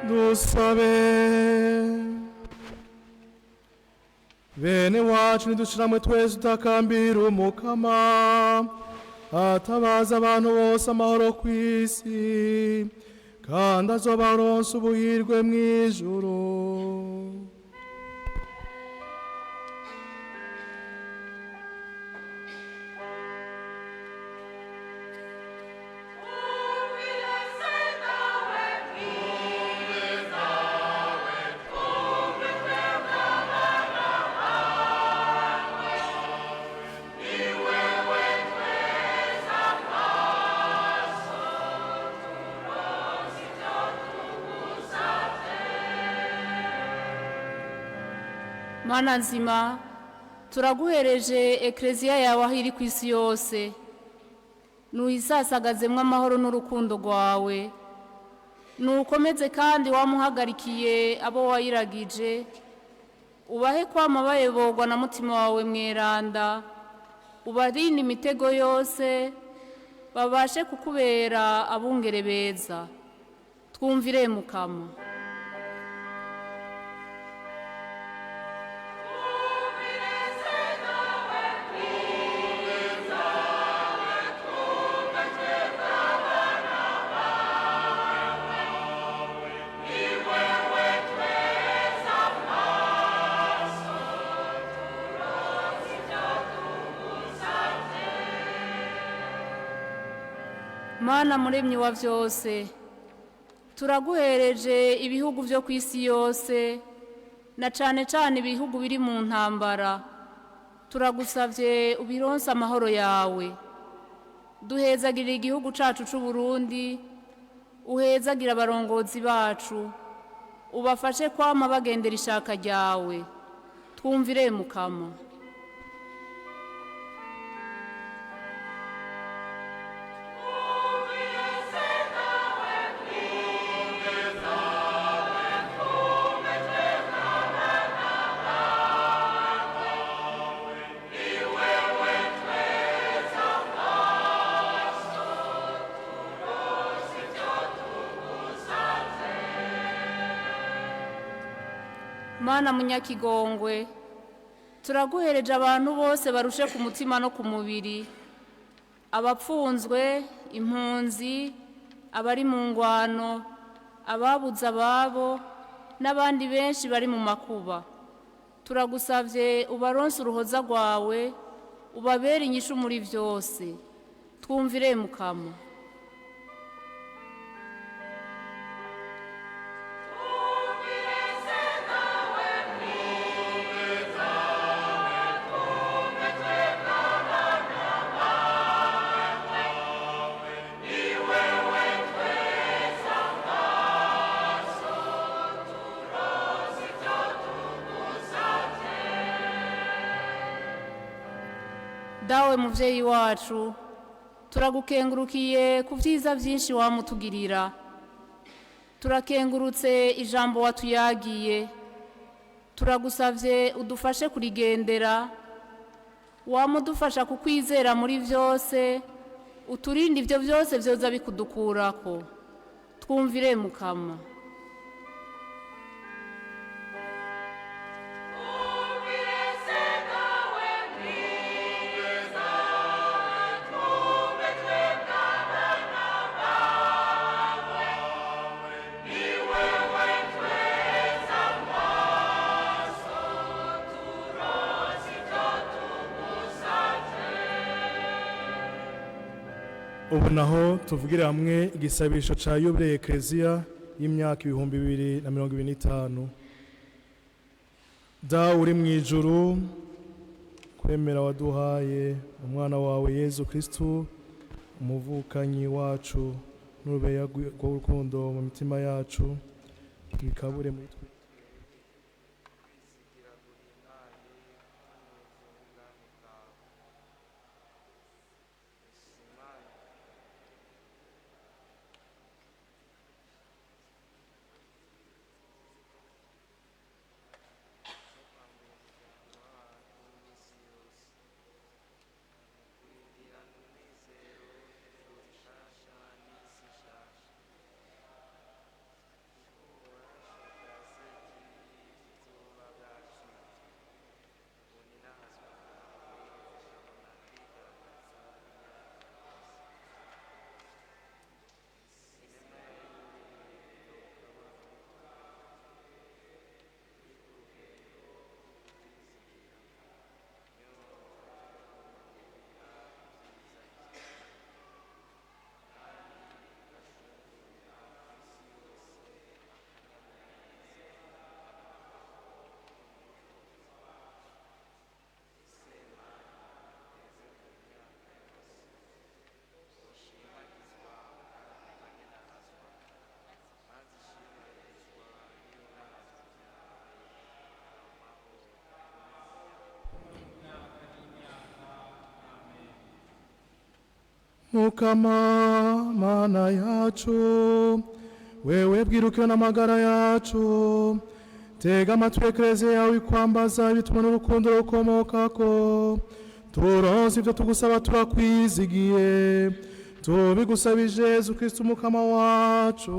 Dusabe. Bene wacu nidushiramwe twese utakambira Umukama atabaza abantu bose amahoro ku isi, kandi azobaronsa ubuhirwe mw'ijuru. Mana nzima, turaguhereje ekleziya yawe aho iri ku isi yose, nuyisasagazemwo amahoro n'urukundo rwawe, nukomeze kandi wamuhagarikiye abo wayiragije, ubahe kwama bayoborwa na mutima wawe mweranda, ubarinde imitego yose, babashe kukubera abungere beza. Twumvire Mukama. Mana muremyi wa vyose, turaguhereje ibihugu vyo ku isi yose, na cane cane ibihugu biri mu ntambara. Turagusavye ubironse amahoro yawe. Duhezagirire igihugu cacu c'u Burundi, uhezagire abarongozi bacu, ubafashe kwama bagendera ishaka ryawe. Twumvire Mukama. Mana munyakigongwe, turaguhereje abantu bose barushe ku mutima no ku mubiri, abapfunzwe, impunzi, abari mu ngwano, ababuze ababo n'abandi benshi bari mu makuba. Turagusavye ubaronse uruhoza rwawe, ubabere inyishu muri vyose. Twumvire Mukama. Dawe muvyeyi wacu, turagukengurukiye ku vyiza vyinshi wamutugirira. Turakengurutse ijambo watuyagiye, turagusavye udufashe kurigendera, wamudufasha kukwizera muri vyose, uturinde ivyo vyose vyoza bikudukurako. Twumvire Mukama. Ubu naho tuvugire hamwe igisabisho ca yubile ekleziya y'imyaka 2025. Dawe uri mu ijuru, kwemera waduhaye umwana wawe Yezu Kristu, umuvukanyi wacu n'urubeya rw'urukundo mu mitima yacu, bikabure muri twe. Mukama mana yacu, wewe bwirukiro n'amagara yacu, tega amatwi ekereziya yawe ikwambaza ibituma n'urukundo rukomokako. Turonse ibyo tugusaba turakwizigiye, tubigusabije Yezu Kristu umukama wacu.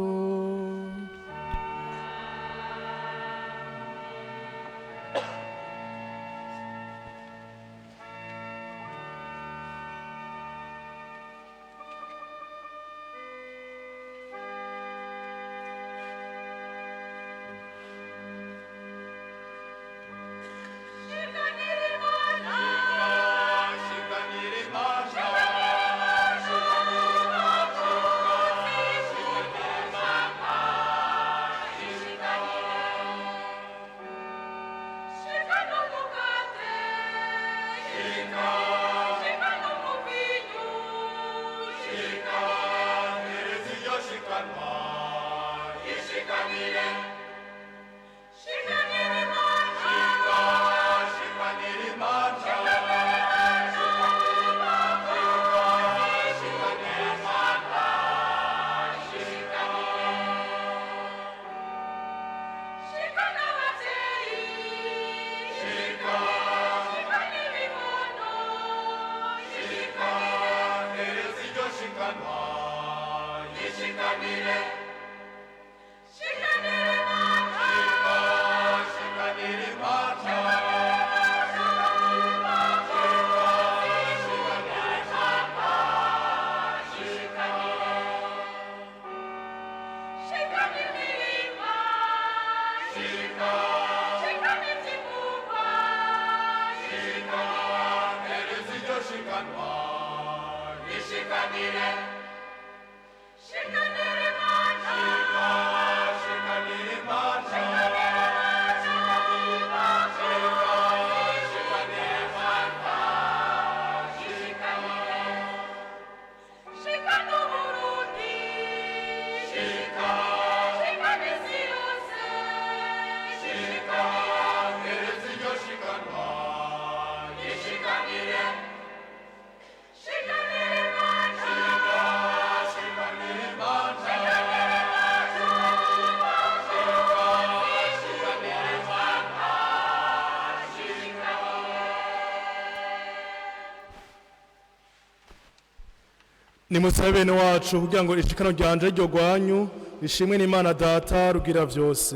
Nimusabe bene wacu kugira ngo ishikano ryanje ryo rwanyu rishimwe n'Imana Data rugira vyose.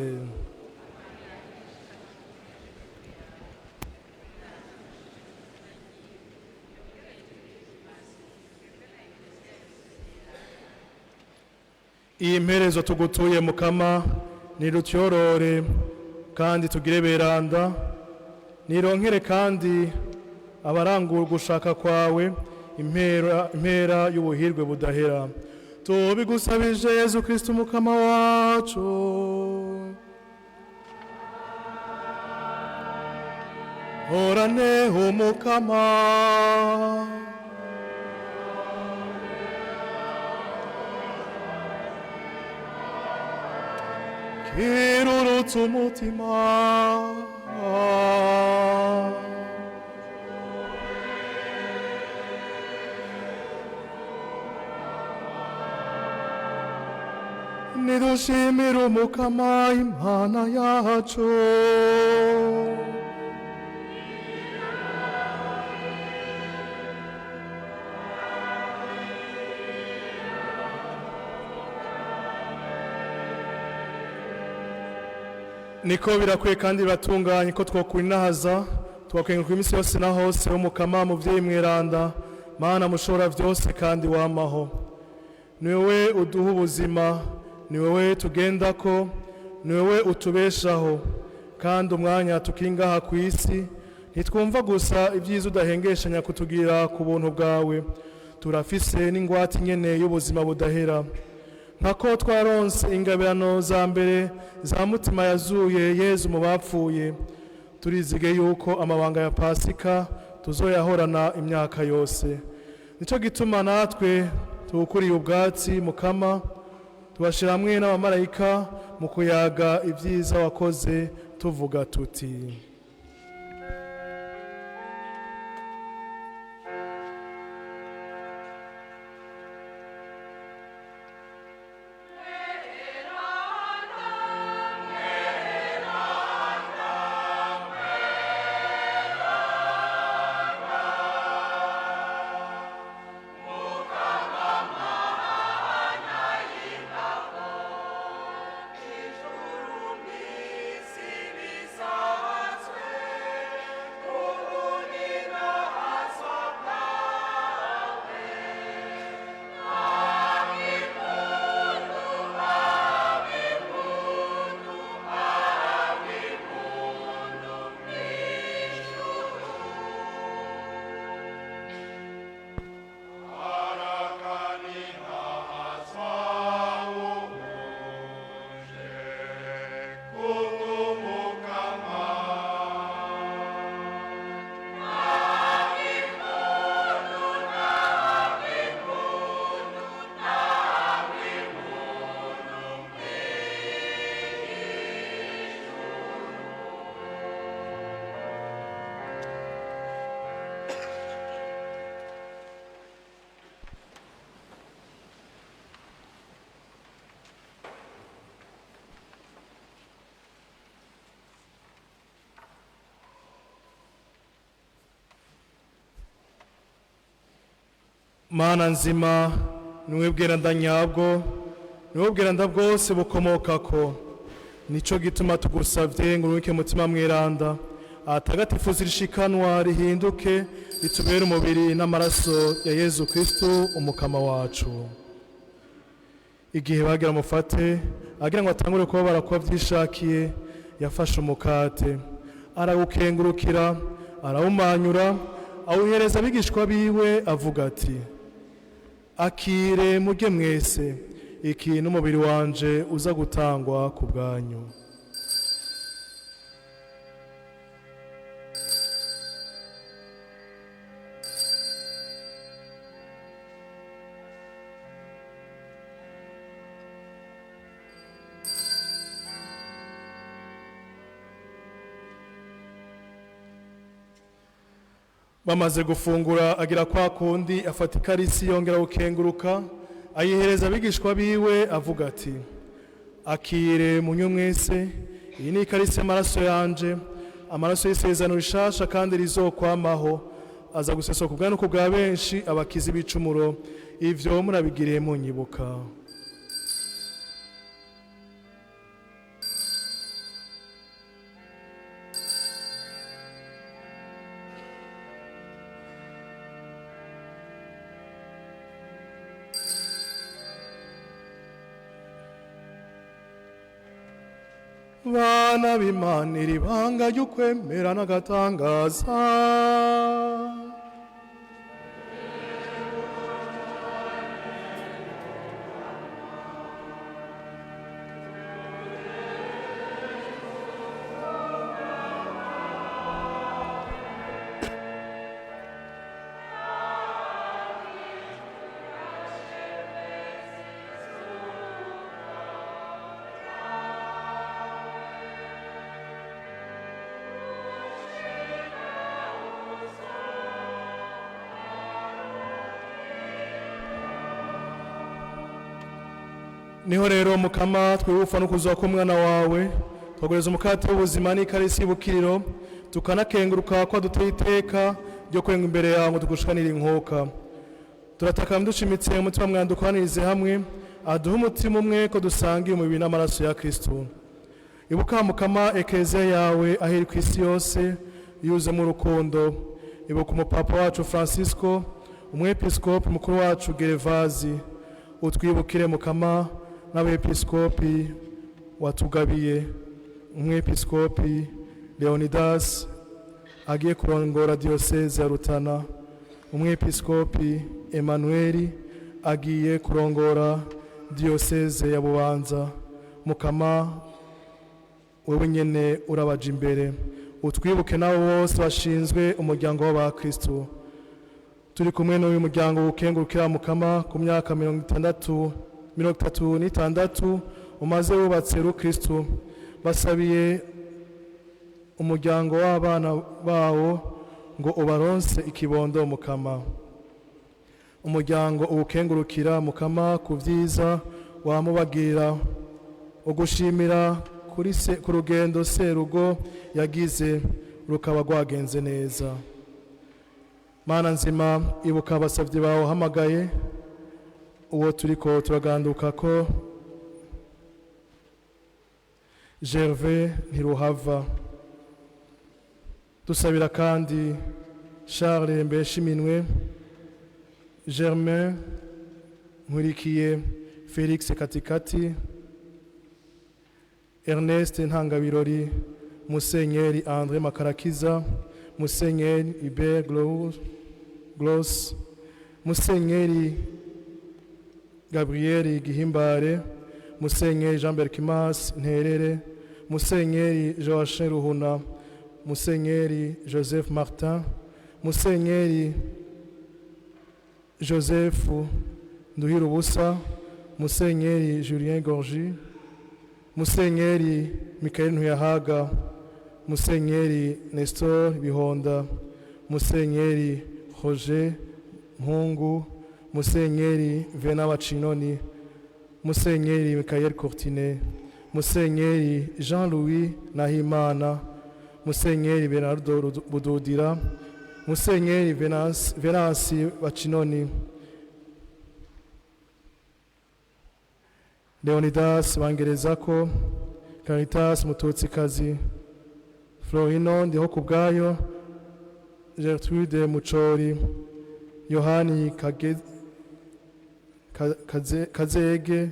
Iyi mperezo tugutuye Mukama nirutyorore kandi tugire beranda, nironkere kandi abarangura gushaka kwawe impera y'ubuhirwe budahera. Tubigusabije Yezu Kristu umukama wacu. Horane umukama. Kirurutse umutima. Nidushimire umukama Imana yacu. Niko birakwiye kandi biratunganye ko twokwinahaza twakenguka iminsi yose na hose umukama muvyeyi mweranda, Mana mushobora vyose kandi wamaho. Ni wowe uduha ubuzima, ni wowe tugendako, ni wowe utubeshaho, kandi umwanya tukiri ngaha ku isi ntitwumva gusa ibyiza udahengeshanya kutugira ku buntu bwawe, turafise n'ingwate nyene y'ubuzima budahera. Nkako twaronse ingabirano za mbere za mutima yazuye Yezu mu bapfuye, turizige yuko amabanga ya Pasika tuzoyahorana imyaka yose. Nico gituma natwe tuwukuriye ubwatsi Mukama, tubashira hamwe n'abamarayika mu kuyaga ibyiza wakoze tuvuga tuti: Mana nzima, niwe bweranda nyabwo, niwe bweranda bwose bukomokako. Nico gituma tugusavye ngo urungike Mutima Mweranda atagatifu zirishikanwa rihinduke ritubere umubiri n'amaraso ya Yezu Kristu umukama wacu. Igihe bagira mufate agira ngo atangure kubabara kuba vyishakiye, yafashe umukate arawukengurukira, arawumanyura, awuhereza abigishwa biwe avuga ati: "Akire murye mwese, iki n'umubiri wanje uza gutangwa ku bwanyu." Bamaze gufungura, agira kwa kundi, afata ikarisi, yongera gukenguruka, ayihereza abigishwa biwe avuga ati: "Akire munywe mwese, iyi ni ikarisi y'amaraso yanje, amaraso y'isezerano rishasha kandi rizokwamaho, aza guseswa ku bwanyu bwa benshi abakiza ibicumuro. Ivyo murabigiriye munyibuka." Bana b'Imana, iri banga ry'ukwemera n'agatangaza. Niho rero Mukama, twibufa no kuzuka k'umwana wawe, twagureza umukate w'ubuzima n'ikarisi y'ubukiriro, tukanakenguruka ko duteye iteka ryo kwenga imbere yawe ngo tugushikanire inkuka. Turataka dushimitse umutima mweranda ukoranirize hamwe, aduhe umutima umwe ko dusangiye umubiri n'amaraso ya Kristu. Ibuka Mukama Ekleziya yawe aho iri ku isi yose, yuzemo urukundo. Ibuka umupapa wacu Francisco, umwepiskopi mukuru wacu Gerevazi. Utwibukire Mukama n'abepiskopi watugabiye, umwepiskopi Leonidas agiye kurongora diyoseze ya Rutana, umwepiskopi Emmanuel agiye kurongora diyoseze ya Bubanza. Mukama, wewe nyene urabaja imbere. Utwibuke nabo bose bashinzwe umuryango w'abakristu. Turi kumwe n'uyu muryango ukengurukira Mukama ku myaka 66 umaze wubatse rukristu. Basabiye umuryango w'abana bawo ngo ubaronse ikibondo. Mukama, umuryango uwukengurukira Mukama ku vyiza wamubagira, ugushimira kuri se, ku rugendo serugo yagize rukaba rwagenze neza. Mana nzima, ibuka abasavyi bawe uhamagaye, uwo turiko turaganduka ko Gervais Ntiruhava. Dusabira kandi Charles Mbeshiminwe, Germain Nkurikiye, Felix Katikati, Ernest Ntangabirori, Musenyeri André Makarakiza, Musenyeri Hubert Gross, Musenyeri Gabriel Gihimbare, Musenyeri Jean Berkimas Nterere, Musenyeri Joachim Ruhuna, Musenyeri Joseph Martin, Musenyeri Joseph Nduhirubusa, Musenyeri Julien Gorgi, Musenyeri Michael Ntuyahaga, Musenyeri Nestor Bihonda, Musenyeri Roger Mpungu, Musenyeri Vena Bacinoni, Musenyeri Michael Courtine, Musenyeri Jean-Louis Nahimana, Musenyeri Bernardo Bududira, Musenyeri Venansi Bacinoni, Leonidas Bangerezako, Caritas Mututsikazi, Florino Ndihokubwayo, Gertrude Mucori, Yohani Kazege,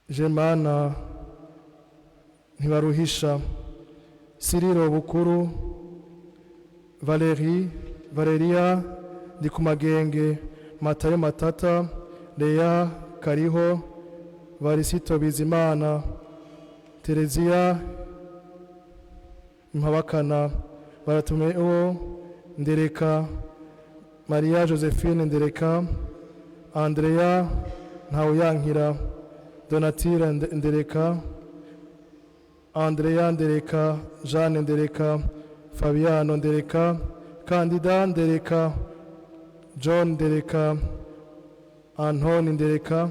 Germana Ntibaruhisha, Cirilo Bukuru, Valerie, Valeria Ndikumagenge, Matayo Matata, Lea Kariho, Varisito Bizimana, Terezia Mpabakana, Baratumeo Ndereka, Maria Josephine Ndereka, Andrea Ntawuyankira, Donatira Ndereka, Andrea Ndereka, Jeanne Ndereka, Fabiano Ndereka, Candida Ndereka, John Ndereka, Antoni Ndereka,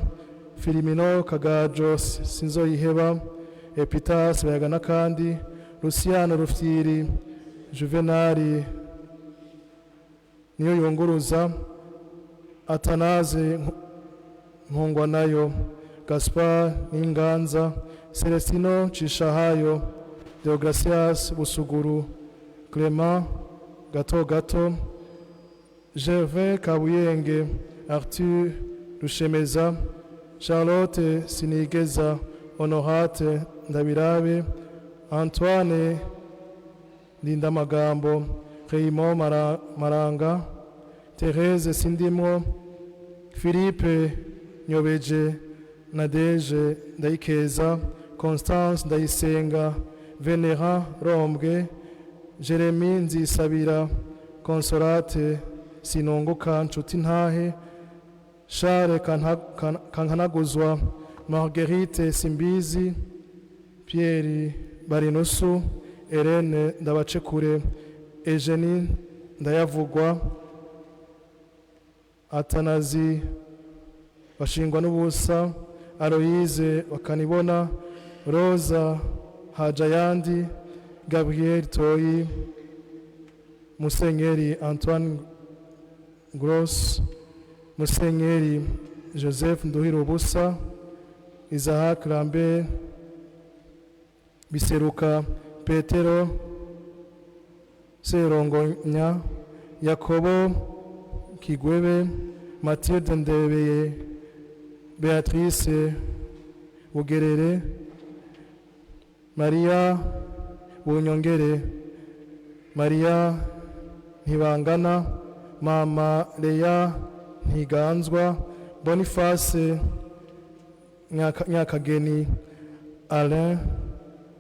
Filimino Kagajo Sinzoyiheba, Epitas Bayaganakandi, Luciano Rufyiri, Juvenali Niyoyunguruza, Atanaze Nkungwanayo, Gaspar Ninganza, Celestino Cishahayo, Deogracias Busuguru, Clement Gato Gato, Gervais Kabuyenge, Arthur Rushemeza, Charlotte Sinigeza, Honorate Ndabirabe, Antoine Ndindamagambo, Raymond Maranga, Therese Sindimwo, Philippe Nyobeje, Nadege Ndayikeza, Constance Ndayisenga, Venera Rombwe, Jeremy Nzisabira, Consolate Sinunguka, Nshuti Ntahe, Charles Kankanaguzwa, Marguerite Simbizi, Pierre Barinusu, Hélène Ndabacekure, Eugenie Ndayavugwa, Atanazi Bashingwa n'ubusa, Aloise Bakanibona, Rosa Hajayandi, Gabriel Toyi, Musenyeri Antoine Gross, Musenyeri Joseph Nduhirubusa, Isaac Lambert Biseruka, Petero Serongonya, Yakobo Kigwebe, Mathilde Ndebeye, Beatrice Bugerere, Maria Bunyongere, Maria Ntibangana, Mama Leya Ntiganzwa, Boniface Nyakageni, Alain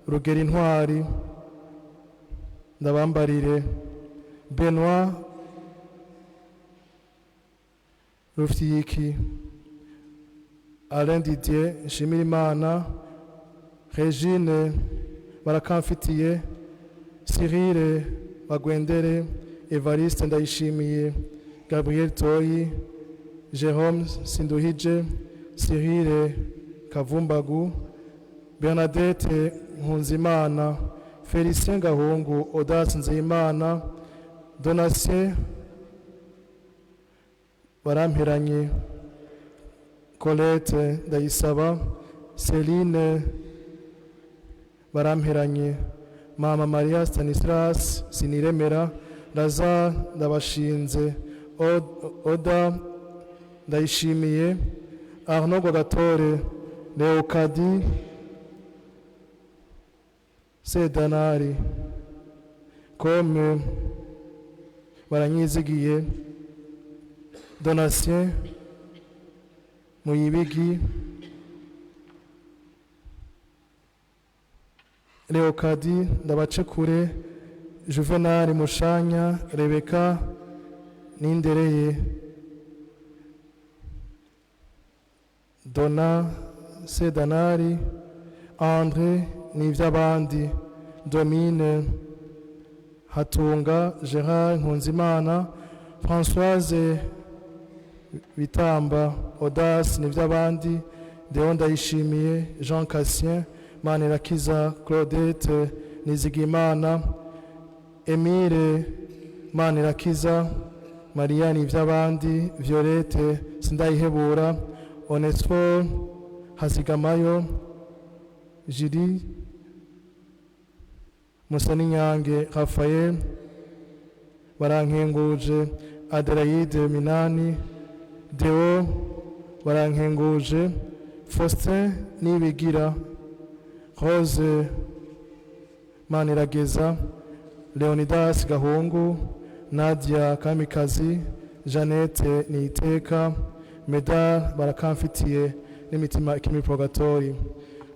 Rugerintwari, Ndabambarire, Benoit Rufyiki, Alain Didier Nshimirimana, Regine Barakamfitiye, Cyrille Bagwendere, Evariste Ndayishimiye, Gabriel Toyi, Jerome Sinduhije, Cyrille Kavumbagu, Bernadette Nkunzimana, Felicien Gahungu, Audace Nzeyimana, Donatien Baramperanye, Colette Ndayisaba, Celine Baramperanye, Mama Maria Stanislas Siniremera, Lazare Ndabashinze, Oda Ndayishimiye, Arnaud Rwagatore, Leokadi Sedanari, Come Baranyizigiye, Donatien Muyibigi, Leokadi Ndabacekure, Juvenal Mushanya, Rebeka Nindereye, Dona Sedanari, André Nivyabandi, Domine Hatunga, Gerard Nkunzimana, Françoise Bitamba, Audace Nivyabandi, Deon Ndayishimiye, Jean Cassien, Manirakiza, Claudette Nizigimana, Emile Manirakiza, Mariya Nivyabandi, Violette Sindayihebura, Onesphore Hazigamayo, Julie Musaninyange, Raphael Barankenguje, Adelaide Minani, Deo Barankenguje, Faustin Nibigira, Rose Manirageza, Leonidas Gahungu, Nadia Kamikazi, Jeannette Niteka, Medal Barakamfitiye n'imitima ikiri purgatori.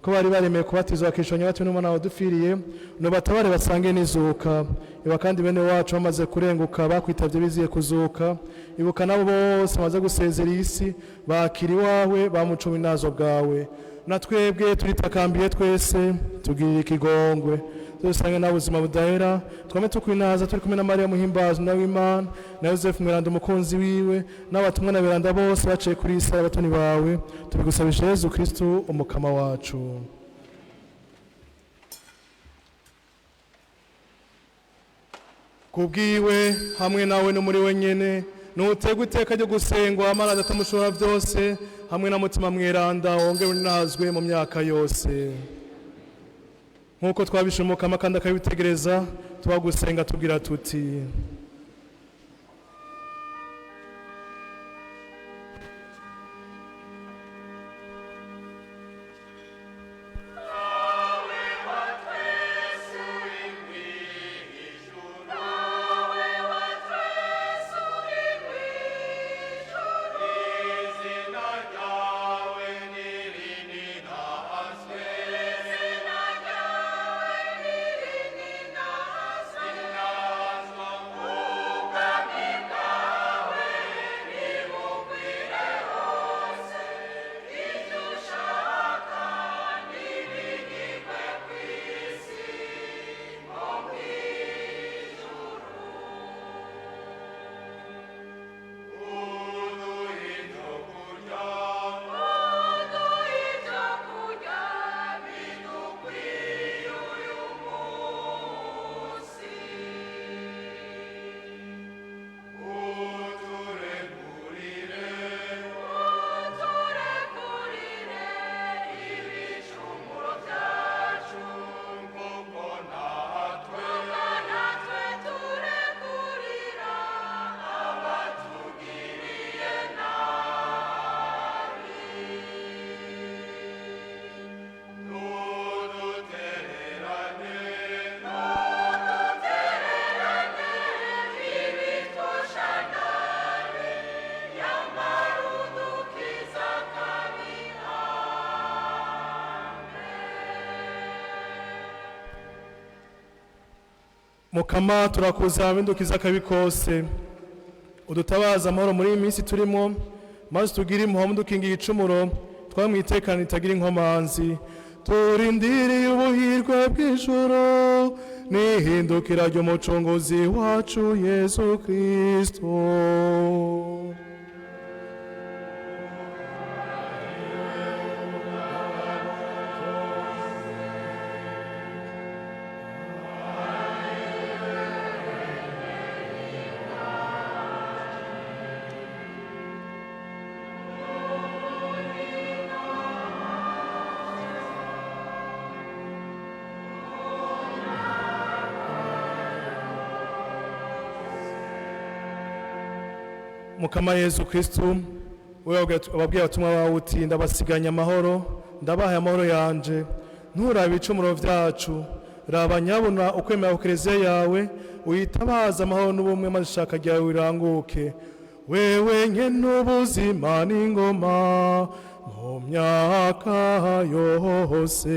Ko bari baremeye kubatizwa bakishanya batuwe n'Umwana wadupfiriye, nubatabare basange n'izuka. Ibuka kandi bene wacu bamaze kurenguka bakwitavye biziye kuzuka. Ibuka nabo bose bamaze gusezera isi, bakira iwawe bamucuma inazo bwawe. Na twebwe turitakambiye twese, tugirire ikigongwe, dusange na buzima budahera, twame tukwinaza turi kumwe na Mariya muhimbazi na w'Imana na Yosefu mweranda umukunzi wiwe n'abatumwa na beranda bose baciye kuri isi abatoni bawe. Tubigusabisha Yezu Kristu umukama wacu. Kubwiwe hamwe nawe no muri we nyene nutegwa iteka ryo gusengwa Mana Data mushobora byose hamwe na Mutima mweranda wongewe unazwe mu myaka yose. Nk'uko twabishimukama kandi akabitegereza, tubagusenga tubwira tuti: Mukama turakuza bindukiza akabi kose, udutabaza amahoro muri iyi minsi turimo, maze tugire impuhwe dukingira igicumuro, twamwitekana itagira inkomanzi. Turindiriye ubuhirwe bw'ijuru n'ihindukira ry'umucunguzi wacu Yesu Kristo. Mukama Yesu Kristu, wewe wabwiye abatumwa bawe uti: ndabasiganya amahoro, ndabahaye amahoro yanje, nturabe ibicumuro vyacu, raba nyabuna ukwemera ku kiliziya yawe, uyitabaze amahoro n'ubumwe, maze ishaka ryawe riranguke. Wewe nyene ubuzima n'ingoma mu myaka yose.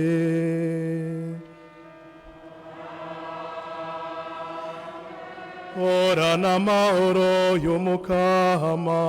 Horana amahoro y'Umukama.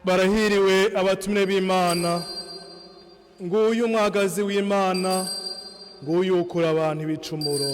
Barahiriwe abatumire b'Imana. Nguyu umwagazi w'Imana, nguyu ukura abantu ibicumuro.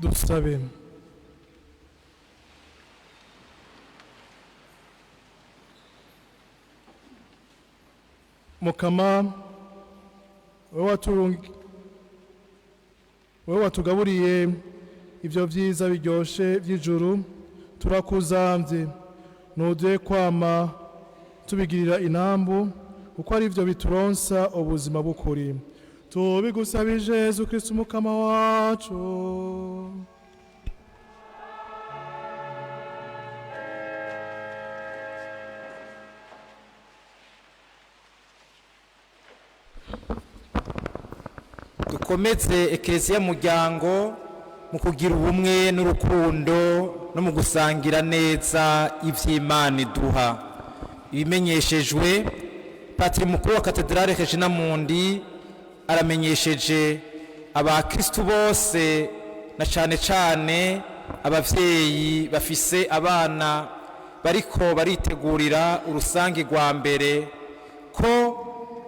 Dusabe. Mukama, wowe watugaburiye ibyo byiza biryoshe by'ijuru, turakuzambye, ntuduhe kwama tubigirira inambu, kuko ari byo bituronsa ubuzima bw'ukuri. Tubigusabije Yezu Kristu Mukama wacu. Dukomeze Ekereziya muryango mu kugira ubumwe n'urukundo no mu gusangira neza iby'Imana iduha. Ibimenyeshejwe: Patiri mukuru wa Katedrale Regina Mundi aramenyesheje abakristu bose, na cane cane abavyeyi bafise abana bariko baritegurira urusangi rwa mbere, ko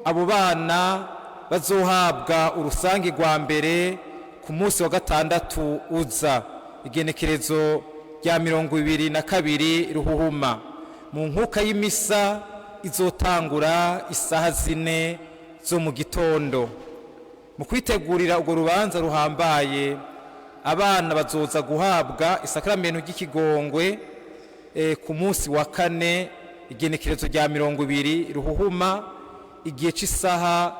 abo bana bazohabwa urusangi rwa mbere ku munsi wa gatandatu uza, igenekerezo rya 22 Ruhuhuma, mu nkuka y'imisa izotangura isaha 4 zo mu gitondo. Mu kwitegurira urwo rubanza ruhambaye, abana bazoza guhabwa isakaramentu ry'ikigongwe ku munsi wa kane, igenekerezo rya 20 Ruhuhuma, igihe cy'isaha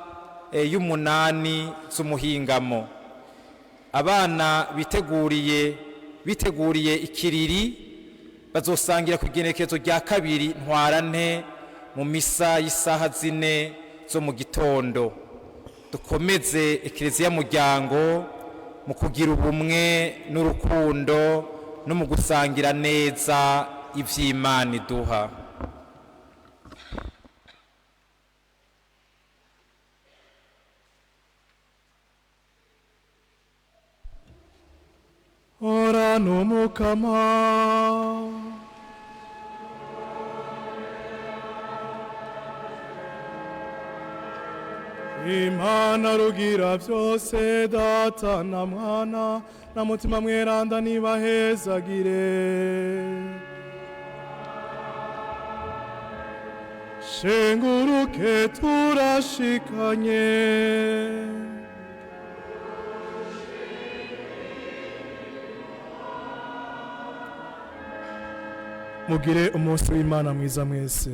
y'8 z'umuhingamo. Abana biteguriye ikiriri bazosangira ku igenekerezo rya 2 Ntwarante mu misa y'isaha 4 zo mu gitondo. Dukomeze Ekereziya muryango mu kugira ubumwe n'urukundo no mu gusangira neza iby'Imana iduha. Ora n'Umukama. Imana rugira byose, Data na Mwana na Mutima Mweranda, nibahezagire. Shenguruke, turashikanye. Mugire umunsi w'Imana mwiza mwese.